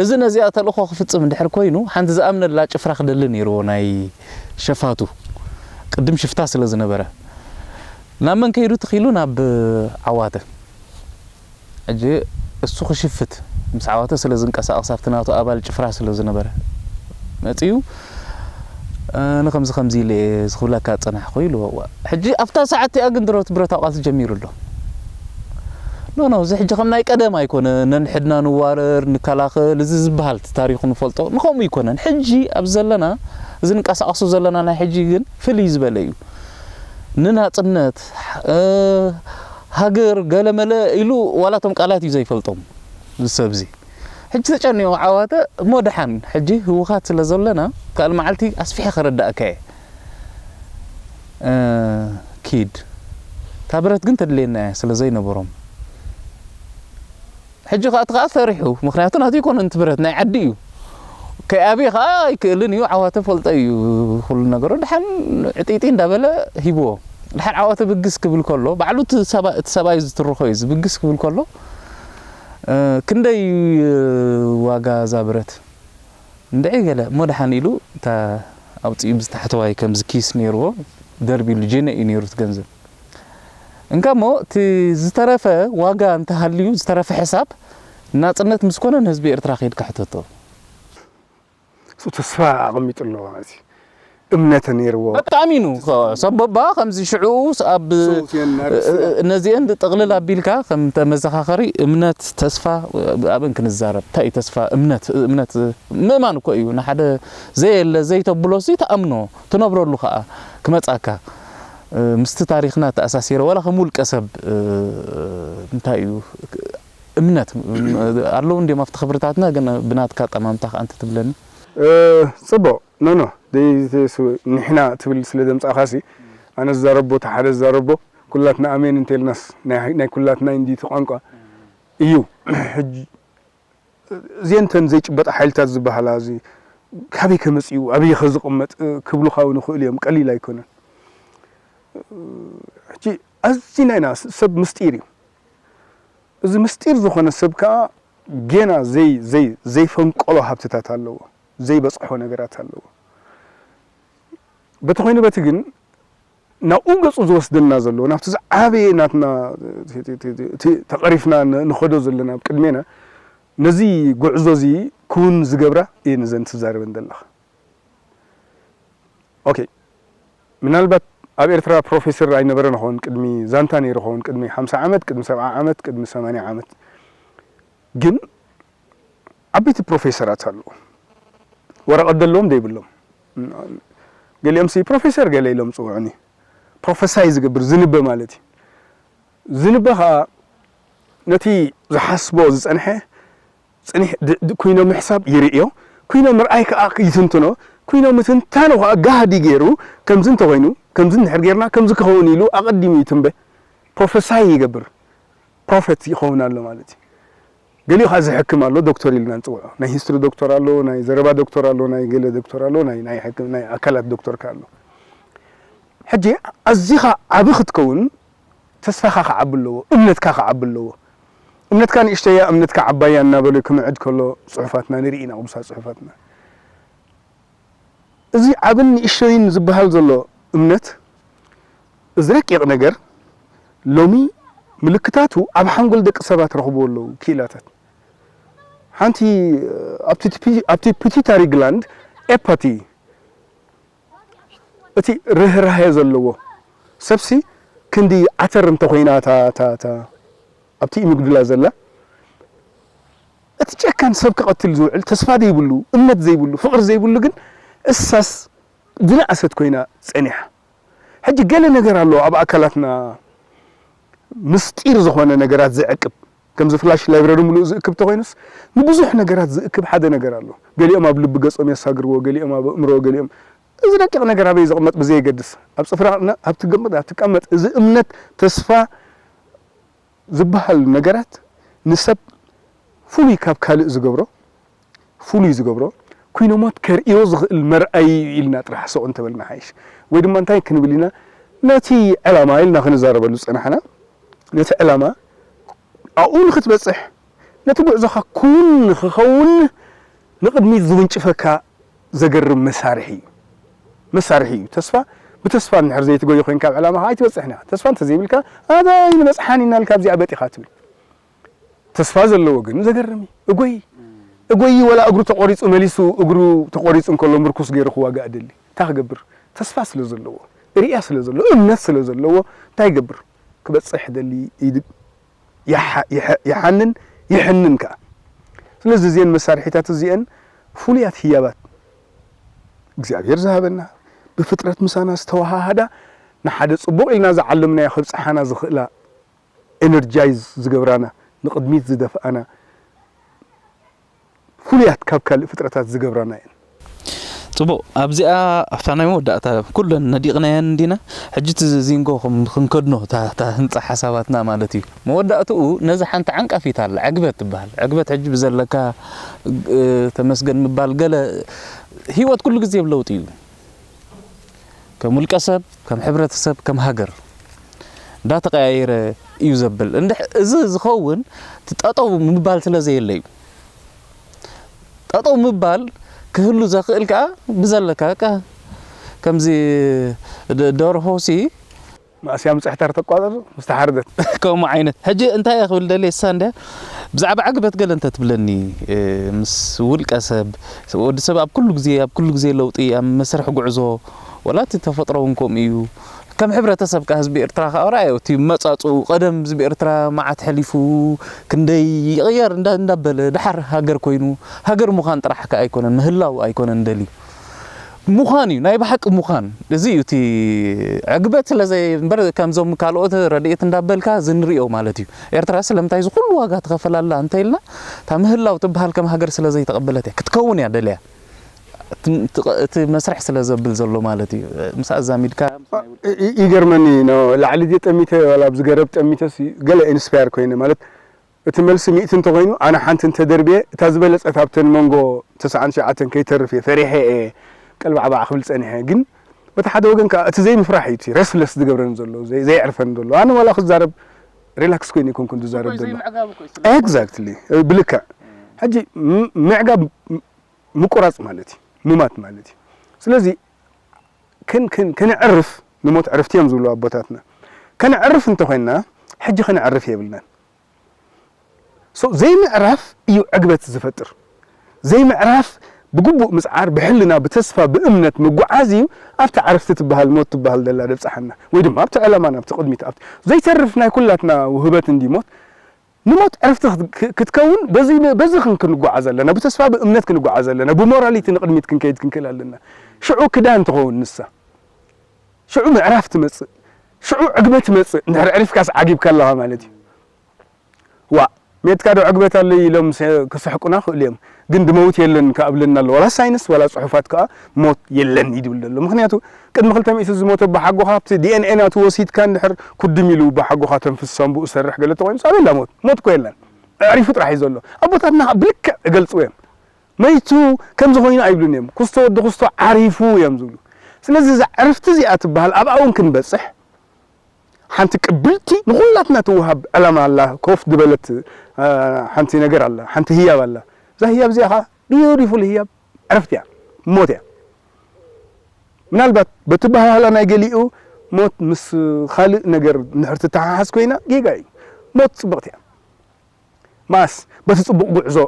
እዚ ነዚኣ ተልእኾ ክፍጽም እንድሕር ኮይኑ ሓንቲ ዝኣምነላ ጭፍራ ክደሊ ነይርዎ ናይ ሸፋቱ ቅድም ሽፍታ ስለ ዝነበረ። ናብ መን ከይዱ ትኺሉ ናብ ዓዋተ። ሕጂ እሱ ክሽፍት ምስ ዓዋተ ስለ ዝንቀሳቐስ ኣብቲ ናቱ ኣባል ጭፍራ ስለ ዝነበረ መጺኡ፣ እ፣ ንኸምዚ ከምዚ ኢለ እየ ዝኽብለካ ዝጸናሕኩ ኢልዎ። እዋ፣ ሕጂ ኣብታ ሰዓት እቲኣ ግን ድሮ እቲ ብረታዊ ቃልሲ ጀሚሩ ኣሎ። ኖ ኖ፣ እዚ ሕጂ ከም ናይ ቀደም ኣይኮነ። ነንሕድና ንዋረር፣ ንከላኸል፣ እዚ ዝበሃል እቲ ታሪኹ ንፈልጦ። ንኸምኡ ኣይኮነን። ሕጂ ኣብ ዘለና፣ እዚ ንንቀሳቐሶ ዘለና ናይ ሕጂ ግን ፍልይ ዝበለ እዩ። ንናጽነት፣ እ፣ ሃገር ገለ መለ ኢሉ ዋላ እቶም ቃላት እዩ ዘይፈልጦም እዚ ሰብ እዚ። ሕጂ ተጨኒቑ ዓዋተ እሞ ደሓን፣ ሕጂ ህውኻት ስለ ዘለና፣ ካልእ መዓልቲ ኣስፊሐ ከረዳእካ እየ። እ፣ ኪድ። እታ ብረት ግን ተድልየና እያ ስለ ዘይነበሮም። ሕጂ ከኣ እቲ ከኣ ፈሪሑ፣ ምኽንያቱ ናቱ ኣይኮነን እቲ ብረት፣ ናይ ዓዲ እዩ። ከይኣብየ ከኣ ኣይክእልን እዩ፣ ዓዋተ ፈልጦ እዩ ኩሉ ነገሩ። ደሓን ዕጢጢ እንዳበለ ሂብዎ። ደሓን ዓዋተ ብግስ ክብል ከሎ፣ ባዕሉ እቲ ሰባ-፣ እቲ ሰብኣይ ዝትርኾ እዩ፣ እዚ ብግስ ክብል ከሎ፣ እ፣ ክንደይ ዋጋ እዛ ብረት? እንድዒ ገለ እሞ ደሓን ኢሉ እታ ኣውፂኡ ምስ ታሕተዋይ ከምዚ ኪስ ነይርዎ ደርቢሉ ጄነ እዩ ነይሩ እቲ ገንዘብ። እንካ እሞ እቲ ዝተረፈ ዋጋ እንተሃልዩ ዝተረፈ ሕሳብ ናፅነት ምስ ኮነ ንህዝቢ ኤርትራ ከይድካ ሕተቶ። እሱ ተስፋ ኣቐሚጡ ኣለዎ ማለት እዩ። እምነት ነይርዎ። በቃ ኣሚኑ። ሰቦባ ከምዚ ሽዑ ኣብ ሰውትየን ናርሲ ነዚአን ጥቕልል ኣቢልካ ከም ተመዘኻኸሪ እምነት፣ ተስፋ ኣብን ክንዛረብ። እንታይ እዩ ተስፋ? እምነት፣ እምነት ምእማን እኮ እዩ። ንሓደ ዘየለ ዘይተብሎ ሲ ተኣምኖ፣ ትነብረሉ ከኣ ክመጻካ። ምስቲ ታሪኽና ተኣሳሲረ፣ ዋላ ከም ውልቀ ሰብ እንታይ እዩ እምነት ኣለዉ እንዲዮም ኣብቲ ክብርታትና፣ ግን ብናትካ ጠማምታ ከኣ እንተ ትብለኒ። እ፣ ጽቡቕ። ኖ፣ ኖ፣ ደይ-፣ ደይ-፣ ሱ-፣ ንሕና ትብል ስለ ዘምጻእካሲ፣ ኣነ ዝዛረቦ፣ እቲ ሓደ ዝዛረቦ፣ ኩላትና ኣሜን እንተልናስ፣ ናይ፣ ናይ ኩላትና እንዲ እቲ ቋንቋ እዩ። ሕጂ፣ እዚአን እተን ዘይጭበጣ ሓይልታት ዝበሃላ፣ እዚ ካበይ ከመጽኡ፣ ኣበይ ከዝቕመጥ፣ እ፣ ክብሉኻ እውን ይኽእሉ እዮም። ቀሊል ኣይኮነን። ሕጂ፣ ኣዚና ኢና፣ ስ-፣ ሰብ ምስጢር እዩ። እዚ ምስጢር ዝኾነ ሰብ ከኣ ጌና ዘይ-፣ ዘይ-፣ ዘይፈንቀሎ ሃብትታት ኣለዎ፣ ዘይበጽሖ ነገራት ኣለዎ። በቲ ኮይኑ በቲ ግን ናብኡ ገጹ ዝወስደና ዘሎ፣ ናብቲ ዝዓበየ ናትና፣ እቲ፣ እቲ፣ እቲ፣ እቲ ተቐሪፍና ን-፣ ንኸዶ ዘለና ኣብ ቅድሜና፣ ነዚ ጉዕዞ እዚ ክውን ዝገብራ እየን እዘን ትዛረበን ዘለኻ። ኦኬ፣ ምናልባት ኣብ ኤርትራ ፕሮፌሰር ኣይነበረን ይኸውን፣ ቅድሚ ዛንታ ነይሩ ይኸውን፣ ቅድሚ ሓምሳ ዓመት፣ ቅድሚ ሰብዓ ዓመት፣ ቅድሚ ሰማንያ ዓመት። ግን ዓበይቲ ፕሮፌሰራት ኣለዉ። ወረቐት ደለዎም ደይብሎም። ገሊኦምሲ ፕሮፌሰር ገለ ኢሎም ጽውዑኒ። ፕሮፈሳይ ዝገብር ዝንበ ማለት እዩ። ዝንበ ኸኣ ነቲ ዝሓስቦ ዝጸንሐ ጽኒሕ ድ-፣ ድ-፣ ኩይኖ ምሕሳብ ይርእዮ፣ ኩይኖ ምርኣይ ከኣ ይትንትኖ፣ ኩይኖ ምትንታኑ ከኣ ጋህዲ ገይሩ፣ ከምዚ እንተኾይኑ፣ ከምዚ እንድሕር ጌርና፣ ከምዚ ክኸውን ኢሉ ኣቐዲሙ ይትንበ። ፕሮፈሳይ ይገብር። ፕሮፌት ይኸውን ኣሎ ማለት እዩ። ገሊኡ ከኣ ዝሕክም ኣሎ፣ ዶክተር ኢልና ንጽውዖ። ናይ ሂስትሪ ዶክተር ኣሎ፣ ናይ ዘረባ ዶክተር ኣሎ፣ ናይ ገለ ዶክተር ኣሎ፣ ናይ፣ ናይ ሕክም-፣ ናይ ኣካላት ዶክተር ከኣ ኣሎ። ሕጂ ኣዚኻ ዓቢ ክትከውን ተስፋኻ ክዓቢ ኣለዎ፣ እምነትካ ክዓቢ ኣለዎ። እምነትካ ንእሽተያ፣ እምነትካ ዓባያ እናበለ ክምዕድ ከሎ ጽሑፋትና ንርኢ ኢና፣ ቅዱሳት ጽሑፋትና። እዚ ዓብን ንእሽቶይን ዝበሃል ዘሎ እምነት፣ እዚ ረቂቕ ነገር፣ ሎሚ ምልክታቱ ኣብ ሓንጎል ደቂ ሰባት ረኽብዎ ኣለዉ ክኢላታት። ሓንቲ፣ ኣብቲ ፒ-፣ ኣብቲ ፒቱታሪ ግላንድ ኤፓቲ፣ እቲ ርህራሄ ዘለዎ ሰብሲ፣ ክንዲ ዓተር እንተኾይና እታ፣ እታ፣ እታ ኣብቲ ኢሚግዱላ ዘላ፣ እቲ ጨካን ሰብ ክቐትል ዝውዕል፣ ተስፋ ዘይብሉ፣ እምነት ዘይብሉ፣ ፍቕሪ ዘይብሉ ግን እሳስ ዝነኣሰት ኮይና ጸኒሓ። ሕጂ ገለ ነገር ኣሎ ኣብ ኣካላትና ምስጢር ዝኾነ ነገራት ዝዕቅብ። ከምዚ ፍላሽ ላይብረሪ ምሉእ ዝእክብ ተኾይኑስ፣ ንብዙሕ ነገራት ዝእክብ ሓደ ነገር ኣሎ። ገሊኦም ኣብ ልቢ ገጾም የሳግርዎ፣ ገሊኦም ኣብ ኣእምሮ፣ ገሊኦም፣ እዚ ደቂቕ ነገር ኣበይ ዝቕመጥ ብዘየገድስ፣ ኣብ ጽፍራ፣ ኣብ ትገምጥ፣ ኣብ ትቀመጥ፣ እዚ እምነት፣ ተስፋ ዝበሃል ነገራት ንሰብ ፍሉይ ካብ ካልእ ዝገብሮ፣ ፍሉይ ዝገብሮ፣ ኩይኖሞት ከርእዮ ዝኽእል መርኣዪ ኢልና ጥራሕ ስቕ እንተበልና ሓይሽ። ወይ ድማ እንታይ ክንብል ኢና፣ ነቲ ዕላማ ኢልና ክንዛረበሉ ዝጸናሕና፣ ነቲ ዕላማ ኣብኡ ንኽትበጽሕ፣ ነቲ ጉዕዞኻ ክውን ንኽኸውን ንቕድሚት ዝውንጭፈካ ዘገርም መሳርሒ እዩ። መሳርሒ እዩ። ተስፋ፣ ብተስፋ እንድሕር ዘይትጎይ ኮይንካ ኣብ ዕላማኻ ኣይትበጽሕን ኢኻ። ተስፋ እንተዘይብልካ፣ ኣበይ ንበጽሓን ኢና ኢልካ ኣብዚኣ በጢኻ ትብል። ተስፋ ዘለዎ ግን ዘገርም እዩ። እጎይ፣ እጎይ ወላ እግሩ ተቖሪጹ መሊሱ፣ እግሩ ተቖሪጹ እንከሎ ምርኩስ ገይሩ ክዋጋእ ደሊ። እንታይ ክገብር? ተስፋ ስለ ዘለዎ፣ ርእያ ስለ ዘለዎ፣ እምነት ስለ ዘለዎ፣ እንታይ ይገብር? ክበጽሕ ደሊ ይድ-፣ ይሓ- ይሐ- ይሓንን ይሕንን ከኣ። ስለዚ እዚአን መሳርሒታት እዚአን ፍሉያት ህያባት እግዚኣብሔር ዝሃበና፣ ብፍጥረት ምሳና ዝተወሃሃዳ፣ ንሓደ ጽቡቕ ኢልና ዝዓለምናዮ ከብጽሓና ዝኽእላ፣ ኤነርጃይዝ ዝገብራና፣ ንቕድሚት ዝደፍኣና፣ ፍሉያት ካብ ካልእ ፍጥረታት ዝገብራና እየን። ጽቡቕ፣ ኣብዚኣ ኣብታ ናይ መወዳእታ ኩለን ነዲቕናየን እንዲና። ሕጂ እቲ ዚንጎ ከም ክንከድኖ እታ እታ ህንጻ ሓሳባትና ማለት እዩ። መወዳእትኡ ነዚ ሓንቲ ዓንቃፊት ኣላ፣ ዕግበት ትበሃል። ዕግበት ሕጂ ብዘለካ እ፣ ተመስገን ምባል ገለ፣ ህይወት ኩሉ ግዜ ኣብ ለውጢ እዩ። ከም ውልቀ ሰብ፣ ከም ሕብረተሰብ፣ ከም ሃገር እንዳተቀያየረ እዩ ዘብል። እንድሕ- እዚ ዝኸውን እቲ ጠጠው ምባል ስለ ዘየለ እዩ። ጠጠው ምባል ክህሉ ዘኽእል ከኣ ብዘለካ ከ ከምዚ ደ- ደርሆ ሲ መእስያ ምጽሕታር ተቋጽር ምስ ተሓርደት። ከምኡ ዓይነት። ሕጂ እንታይ እየ ክብል ደልየ እሳ እንድያ፣ ብዛዕባ ዕግበት ገለ እንተ ትብለኒ፣ እ፣ ምስ ውልቀ ሰብ፣ ወዲ ሰብ ኣብ ኩሉ ግዜ፣ ኣብ ኩሉ ግዜ ለውጢ፣ ኣብ መስርሕ ጉዕዞ፣ ወላ እቲ ተፈጥሮ እውን ከምኡ እዩ። ከም ሕብረተሰብ ከኣ ህዝቢ ኤርትራ ከኣ ርኣዮ፣ እቲ መጻጽኡ ቀደም ህዝቢ ኤርትራ መዓት ሕሊፉ ክንደይ ይቕየር እንዳ- እንዳበለ ደሓር ሃገር ኮይኑ፣ ሃገር ምዃን ጥራሕ ከኣ ኣይኮነን፣ ምህላው ኣይኮነን ደልዩ። ምዃን እዩ፣ ናይ ብሓቂ ምዃን። እዚ እዩ እቲ ዕግበት ስለ ዘይ- እምበር ከምዞም ካልኦት ረድኤት እንዳበልካ ዝንሪኦ ማለት እዩ። ኤርትራ ስለምንታይ እዚ ኩሉ ዋጋ ትኸፈል ኣላ እንተኢልና፣ እታ ምህላው ትበሃል ከም ሃገር ስለ ዘይተቐበለት እያ። ክትከውን እያ ደልያ። እቲ- እቲ- እቲ መስርሕ ስለ ዘብል ዘሎ ማለት እዩ። ምስ ኣዛሚድካ ይ- ይ- ይገርመኒ ነው። ላዕሊ ድየ ጠሚተ ዋላ ኣብዚ ገረብ ጠሚተስ ገለ ኢንስፓየር ኮይነ ማለት እቲ መልሲ ሚእቲ እንተኾይኑ ኣነ ሓንቲ እንተደርብየ እታ ዝበለጸት ኣብተን መንጎ ተስዓን ትሽዓተን ከይተርፍ እየ ፈሪሐ እየ ቀልባዕባዕ ክብል ጸኒሐ። ግን በቲ ሓደ ወገን ከኣ እቲ ዘይምፍራሕ እዩ እቲ ሬስትለስ ዝገብረኒ ዘሎ ዘይ- ዘየዕርፈኒ ዘሎ። ኣነ ዋላ ክዛረብ ሪላክስ ኮይነ ኣይኮንኩን ዝዛረብ ዘሎ። ኤግዛክትሊ፣ ብልክዕ። ሕጂ ም- ምዕጋብ ምቁራጽ ማለት እዩ፣ ሙማት ማለት እዩ። ስለዚ ክን- ክን- ክንዕርፍ ንሞት ዕርፍቲ እዮም ዝብሉ ኣቦታትና። ከነዕርፍ እንተኾይንና ሕጂ ከነዕርፍ የብልናን። ሶ ዘይምዕራፍ እዩ ዕግበት ዝፈጥር። ዘይምዕራፍ ብግቡእ ምጽዓር ብሕልና ብተስፋ ብእምነት ምጉዓዝ እዩ ኣብቲ ዕርፍቲ ትበሃል ሞት ትበሃል ደላ ደብጽሓና ወይ ድማ ኣብቲ ዕላማና ኣብቲ ቅድሚት ኣብቲ ዘይተርፍ ናይ ኩላትና ውህበት እንዲ ሞት ንሞት ዕርፍቲ ክት- ክ- ክትከውን በዚ በዚ ክን- ክንጓዓዝ ኣለና። ብተስፋ ብእምነት ክንጓዓዝ ኣለና። ብሞራሊቲ ንቕድሚት ክንከይድ ክንክእል ኣለና። ሽዑ ክዳን ትኸውን ንሳ። ሽዑ ምዕራፍ ትመጽእ። ሽዑ ዕግበት ትመጽእ። እንድሕር ዕሪፍካስ ዓጊብካ ኣለኻ ማለት እዩ። ዋ ሜትካ ዶ ዕግበት ኣለይ ኢሎም ስ- ክስሕቁና ክእሉ እዮም። ግን ድመውት የለን ከኣብለና ኣሎ። ዋላ ሳይንስ ዋላ ጽሑፋት ከኣ ሞት የለን ይድብል ዘሎ። ምኽንያቱ ቅድሚ ክልተ ሚእቲ ዝሞተ ኣቦሓጎኻ ኣብቲ ዲ ኤን ኤ ናቱ ወሲድካ እንድሕር ኩድም ኢሉ ኣቦሓጎኻ ተንፍስ ሳንቡኡ ሰርሕ ገለ ተኾይኑ ሳብ የላ ሞት ሞት እኮ የለን። ኣዕሪፉ ጥራሕ እዩ ዘሎ። ኣቦታትና ብልክዕ እገልጽዎ እዮም። መይቱ ከምዚ ኮይኑ ኣይብሉን እዮም። ኩስቶ ወዲ ኩስቶ ዓሪፉ እዮም ዝብሉ። ስለዚ እዛ ዕርፍቲ እዚኣ ትበሃል ኣብኣ እውን ክንበጽሕ ሓንቲ ቅብልቲ ንኹላትና ትወሃብ ዕላማ ኣላ። ኮፍ ዝበለት ሓንቲ ነገር ኣላ፣ ሓንቲ ህያብ ኣላ። እዛ ህያብ እዚኣ ከዓ ቢዩቲፉል ህያብ ዕርፍቲ እያ፣ ሞት እያ። ምናልባት በቲ ባህላ ናይ ገሊኡ ሞት ምስ ካልእ ነገር እንድሕር ትተሓሓዝ ኮይና ጌጋ እዩ። ሞት ፅብቕቲ እያ። ማስ በቲ ጽቡቕ ጉዕዞ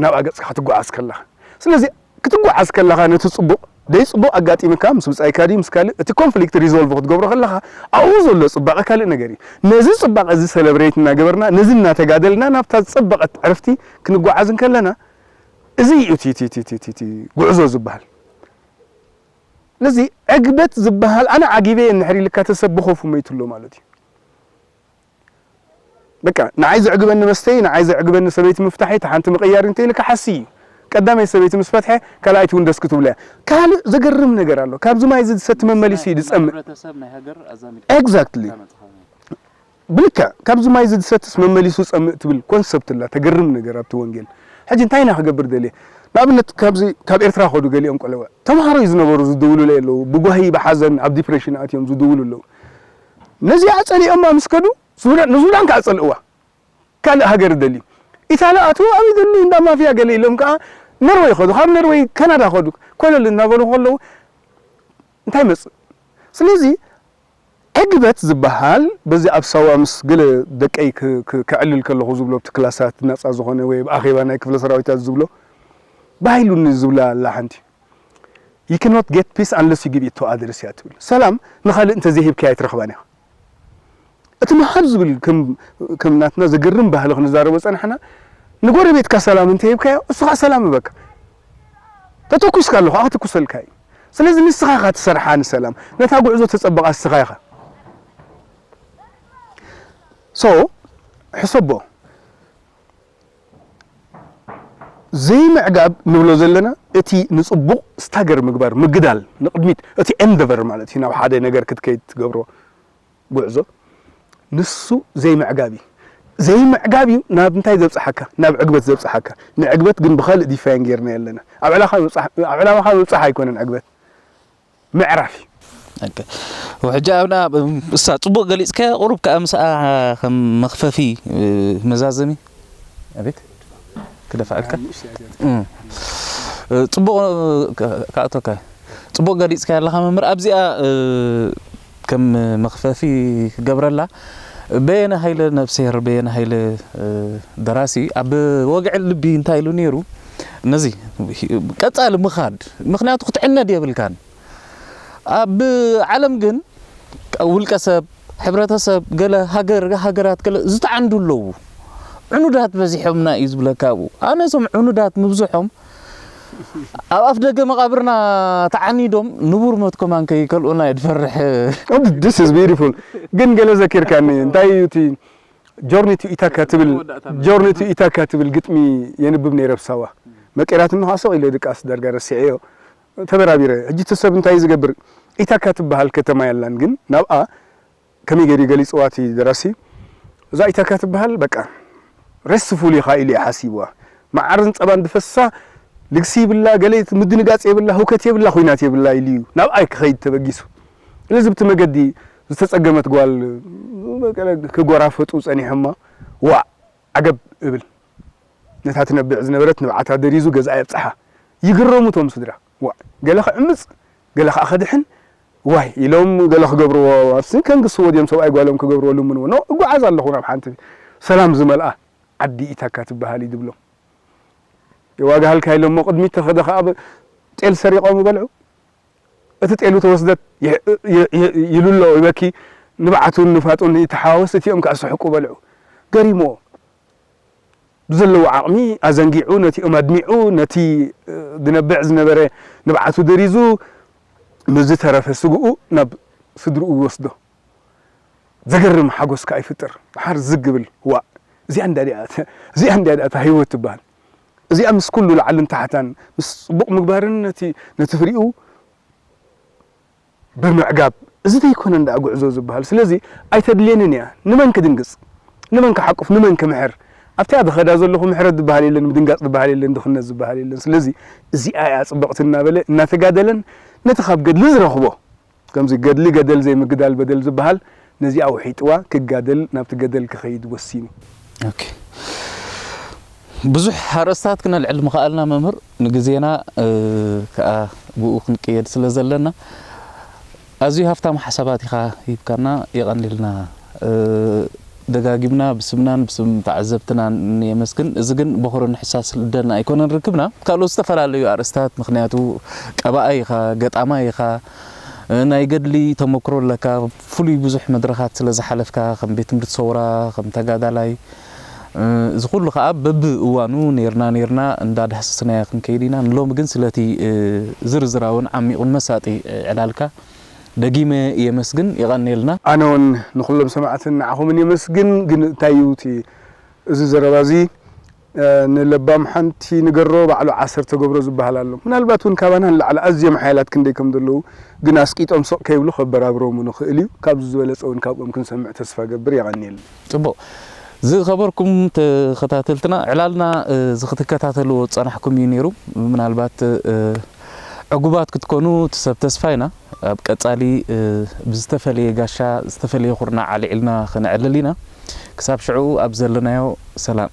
ናብኣ ገጽካ ክትጓዓዝ ከለኻ። ስለዚ ክትጓዓዝ ከለኻ ነቲ ጽቡቕ ደይ ጽቡቕ ኣጋጢምካ ምስ ብጻይካ ድዩ ምስ ካልእ እቲ ኮንፍሊክት ሪዞልቭ ክትገብሮ ከለኻ ኣብኡ ዘሎ ጽባቐ ካልእ ነገር እዩ። ነዚ ጽባቐ እዚ ሰለብሬት እናገበርና ነዚ እናተጋደልና ናብታ ዝጸበቐት ዕርፍቲ ክንጓዓዝ እንከለና እዚ እዩ እቲ- እቲ- እቲ- እቲ- እቲ- እቲ ጉዕዞ ዝበሃል። ስለዚ ዕግበት ዝበሃል ኣነ ዓጊበ እንድሕር ኢልካ ተሰብ ብኸፉ መይቱ ኣሎ ማለት እዩ። በቃ ንዓይ ዘዕግበኒ መስተይ ንዓይ ዘዕግበኒ ሰበይቲ ምፍታሐይ እቲ ሓንቲ ምቕያር እንተ ኢልካ ሓሲ እዩ። ቀዳመይ ሰበይቲ ምስ ፈትሐ ካልኣይቲ እውን ደስ ክትብሎ እያ። ካልእ ዘገርም ነገር ኣሎ። ካብዚ ማይ እዚ ዝሰቲ መመሊሱ እዩ ዝጸምእ። ሕብረተሰብ ናይ ሃገር ኣዛሚድ ኤግዛክትሊ። ብልክዕ ካብዚ ማይ እዚ ዝሰትስ መመሊሱ ጸምእ ትብል ኮንሰፕት ኣላ። ተገርም ነገር ኣብቲ ወንጌል። ሕጂ እንታይ ኢና ክገብር ደልየ? ንኣብነት ካብዚ ካብ ኤርትራ ከዱ ገሊኦም ቆለወ ተምሃሮ እዩ ዝነበሩ ዝድውሉለይ ኣለዉ። ብጓሂ ብሓዘን ኣብ ዲፕሬሽን ኣትዮም ዝድውሉ ኣለዉ። ነዚኣ ጸሊኦማ ምስ ከዱ ሱዳን ንሱዳን ከኣ ጸልእዋ። ካልእ ሃገር ደልዩ ኢታሊ ኣትዉ ኣበይ ደልዩ እንዳ ማፍያ ገለ ኢሎም ከኣ ነርወይ ከዱ። ካብ ነርወይ ካናዳ ከዱ ኮለል እናበሉ ከለዉ እንታይ መጽእ? ስለዚ ዕግበት ዝበሃል በዚ ኣብ ሳዋ ምስ ገለ ደቀይ ክ- ክ- ከዕልል ከለኹ ዝብሎ ኣብቲ ክላሳት ናጻ ዝኾነ ወይ ኣብ ኣኼባ ናይ ክፍለ ሰራዊታት ዝብሎ ባሂሉኒ ዝብላ ኣላ ሓንቲ you cannot get peace unless you give it to others እያ ትብል። ሰላም ንኻልእ እንተዘይሂብካያ ኣይትረኽባን ኢኻ። እቲ ምሃብ ዝብል ከም ከም ናትና ዘገርም ባህሊ ክንዛረቦ ጸናሕና፣ ንጎረቤትካ ሰላም እንተሂብካዮ እሱ ኸዓ ሰላም ይበካ። ተተኩስካ ኣለኹ ኣኽትኩሰልካ እዩ። ስለዚ ንስኻ ኢኻ ትሰርሓ ንሰላም፣ ነታ ጉዕዞ ተጸብቓ ንስኻ ኢኻ። So ሕሰቦ፣ ዘይምዕጋብ ንብሎ ዘለና እቲ ንጽቡቕ ስታገር ምግባር፣ ምግዳል ንቕድሚት፣ እቲ ኤንደቨር ማለት እዩ፣ ናብ ሓደ ነገር ክትከይድ ትገብሮ ጉዕዞ፣ ንሱ ዘይምዕጋብ እዩ። ዘይምዕጋብ እዩ ናብ እንታይ ዘብጽሓካ? ናብ ዕግበት ዘብጽሓካ። ንዕግበት ግን ብኻልእ ዲፋይን ጌርና ኣለና። ኣብ ዕላኻ ምብጻሕ፣ ኣብ ዕላማኻ ምብጻሕ ኣይኮነን ዕግበት። ምዕራፍ እዩ። ኦኬ። ሕጂ ኣብና እሳ ጽቡቕ ገሊጽካዮ፣ ቁሩብ ከኣ ምስኣ ከም መኽፈፊ፣ እ፣ መዛዘሚ። ኣቤት። ክደፋኣልካ። እም። እ፣ ጽቡቕ፣ እ፣ ከ-፣ ከኣቶካ። ጽቡቕ ገሊጽካዮ ኣለኻ መምህር። ኣብዚኣ፣ እ፣ ከም መኽፈፊ ክገብረላ፣ በየነ ሃይለ ነብስሄር፣ በየነ ሃይለ፣ እ፣ ደራሲ ኣብ ወግዒ ልቢ እንታይ ኢሉ ነይሩ? ነዚ ቀጻሊ ምኻድ፣ ምኽንያቱ ክትዕነድ የብልካን። ኣብ ዓለም ግን ውልቀ ሰብ፣ ሕብረተሰብ፣ ገለ ሃገር፣ ሃገራት ገለ ዝተዓንዱ ኣለዉ። ዕኑዳት በዚሖምና እዩ ዝብለካ ኣብኡ። ኣነ እዞም ዕኑዳት ምብዝሖም ኣብ ኣፍ ደገ መቓብርና ተዓኒዶም ንቡር ሞት ከማን ከይከልኡና እየ ዝፈርሕ። Oh, this is beautiful። ግን ገለ ዘኪርካኒ፣ እንታይ እዩ እቲ ጆርኒ ቱ ኢታካ ትብል፣ ጆርኒ ቱ ኢታካ ትብል ግጥሚ የንብብ ነይረ ኣብ ሳዋ። መቂራትኒ ኸዓ ሱቕ ኢለ ድቃስ ዳርጋ ረሲዐዮ። ተበራቢረ። ሕጂ እቲ ሰብ እንታይ እዩ ዝገብር? ኢታካ ትበሃል ከተማ የላን፣ ግን ናብኣ ከመይ ገይሩ ገሊጽዋ እቲ ደራሲ? እዛ ኢታካ ትበሃል በቃ ሬስትፉል ኢኻ ኢሉ እዩ ሓሲብዋ። መዓርን ጸባን ድፈሳ፣ ልግሲ ይብላ፣ ገለ ምድንጋጽ የብላ፣ ህውከት የብላ፣ ኹናት የብላ ኢሉ እዩ ናብኣ ክኸይድ ተበጊሱ። ስለዚ ብቲ መገዲ ዝተጸገመት ጓል ክጎራፈጡ ጸኒሖማ፣ ዋዕ ዓገብ እብል። ነታ ትነብዕ ዝነበረት ንብዓታ ደሪዙ ገዝኣ የብጽሓ። ይግረሙ እቶም ስድራ። ዋዕ፣ ገለ ክዕምጽ፣ ገለ ከኣ ከድሕን፣ ዋይ ኢሎም ገለ ክገብርዎ፣ ኣብሲ ከንግስዎ ድዮም ሰብኣይ ጓሎም ክገብርዎ ልምንዎ። ኖ፣ እጓዓዝ ኣለኹ ናብ ሓንቲ ሰላም ዝመልኣ ዓዲ ኢታካ ትበሃል እዩ ድብሎም። የዋግሃልካ ኢሎሞ ቅድሚት ተኸደ ከኣ ብ-፣ ጤል ሰሪቖም ይበልዑ። እቲ ጤሉ ተወስደት ይ-፣ ይ-፣ ይ-፣ ይልሎ ይበኪ፣ ንብዓቱን ንፋጡን ይተሓዋወስ፣ እቲኦም ከኣ ስሕቁ በልዑ። ገሪምዎ። ብዘለዎ ዓቕሚ ኣዘንጊዑ፣ ነቲኦም ኣድሚዑ፣ ነቲ፣ እ፣ ዝነብዕ ዝነበረ ንብዓቱ ደሪዙ፣ ምስ ዝተረፈ ስግኡ ናብ ስድርኡ ይወስዶ። ዘገርም ሓጎስ ከኣ ይፍጥር። ደሓር ዝግ ይብል፣ ዋእ፣ እዚኣ እንድያ ድኣ፣ እዚኣ እንድያ ድኣ እታ ህይወት ትበሃል። እዚኣ ምስ ኩሉ ላዕልን ታሕታን፣ ምስ ጽቡቕ ምግባርን ነቲ፣ ነቲ ፍሪኡ ብምዕጋብ፣ እዚ ዘይኮነ እንዳ ጉዕዞ ዝበሃል። ስለዚ ኣይተድልየንን እያ። ንመን ክድንግጽ? ንመን ክሓቁፍ? ንመን ክምሕር? ኣብታ ዝኸዳ ዘለኹ ምሕረት ዝበሃል የለን፣ ምድንጋጽ ዝበሃል የለን፣ ድኽነት ዝበሃል የለን። ስለዚ እዚኣ እያ ጽብቕቲ እናበለ እናተጋደለን ነቲ ካብ ገድሊ ዝረኽቦ፣ ከምዚ ገድሊ ገደል ዘይምግዳል በደል ዝበሃል፣ ነዚኣ ውሒጥዋ ክጋደል ናብቲ ገደል ክኸይድ ወሲኑ። ኦኬ። ብዙሕ ኣርእስታት ክነልዕል ምኸኣልና መምህር፣ ንግዜና፣ እ፣ ከኣ ብኡ ክንቅየድ ስለ ዘለና፣ ኣዝዩ ሃፍታም ሓሳባት ኢኻ ሂብካና፣ የቐንየልና። እ፣ ደጋጊምና ብስምናን ብስም ተዓዘብትናን የመስግን። እዚ ግን በኹርን ሕሳስ ልደና ኣይኮነን ርክብና። ካልኦት ዝተፈላለዩ ኣርእስታት፣ ምኽንያቱ ቀባኣይ ኢኻ፣ ገጣማይ ኢኻ፣ እ፣ ናይ ገድሊ ተመክሮ ኣለካ፣ ፍሉይ ብዙሕ መድረኻት ስለ ዝሓለፍካ፣ ከም ቤት ትምህርቲ ሰውራ፣ ከም ተጋዳላይ፣ እ፣ እዚ ኩሉ ከኣ በብእዋኑ ኔርና ኔርና እንዳዳህሰስናዮ ክንከይድ ኢና። ንሎሚ ግን ስለቲ፣ እ፣ ዝርዝራውን ዓሚቑን መሳጢ፣ እ፣ ዕላልካ ደጊመ የመስግን። የቐንየልና። ኣነ እውን ንኹሎም ሰማዕትን ንዓኹምን የመስግን። ግን እንታይ እዩ እቲ፣ እዚ ዘረባ እዚ፣ እ፣ ንለባም ሓንቲ ንገሮ ባዕሉ ዓሰርተ ገብሮ ዝበሃል ኣሎ። ምናልባት እውን ካባና ንላዕሊ ኣዝዮም ሓያላት ክንደይ ከም ዘለዉ ግን ኣስቂጦም ስቕ ከይብሉ ከበራብሮም ንኽእል እዩ። ካብዚ ዝበለጸ እውን ካብኦም ክንሰምዕ ተስፋ ገብር። የቐንየልና። ጽቡቕ። ዝኸበርኩም ተኸታተልትና፣ ዕላልና፣ እ፣ እዚ ክትከታተልዎ ዝጸናሕኩም እዩ ነይሩ። ምናልባት፣ እ፣ ዕጉባት ክትኮኑ እቲ ሰብ ተስፋ ኢና። ኣብ ቀጻሊ፣ እ፣ ብዝተፈለየ ጋሻ፣ ዝተፈለየ ኩርናዕ ኣልዒልና ክነዕልል ኢና። ክሳብ ሽዑ ኣብ ዘለናዮ ሰላም።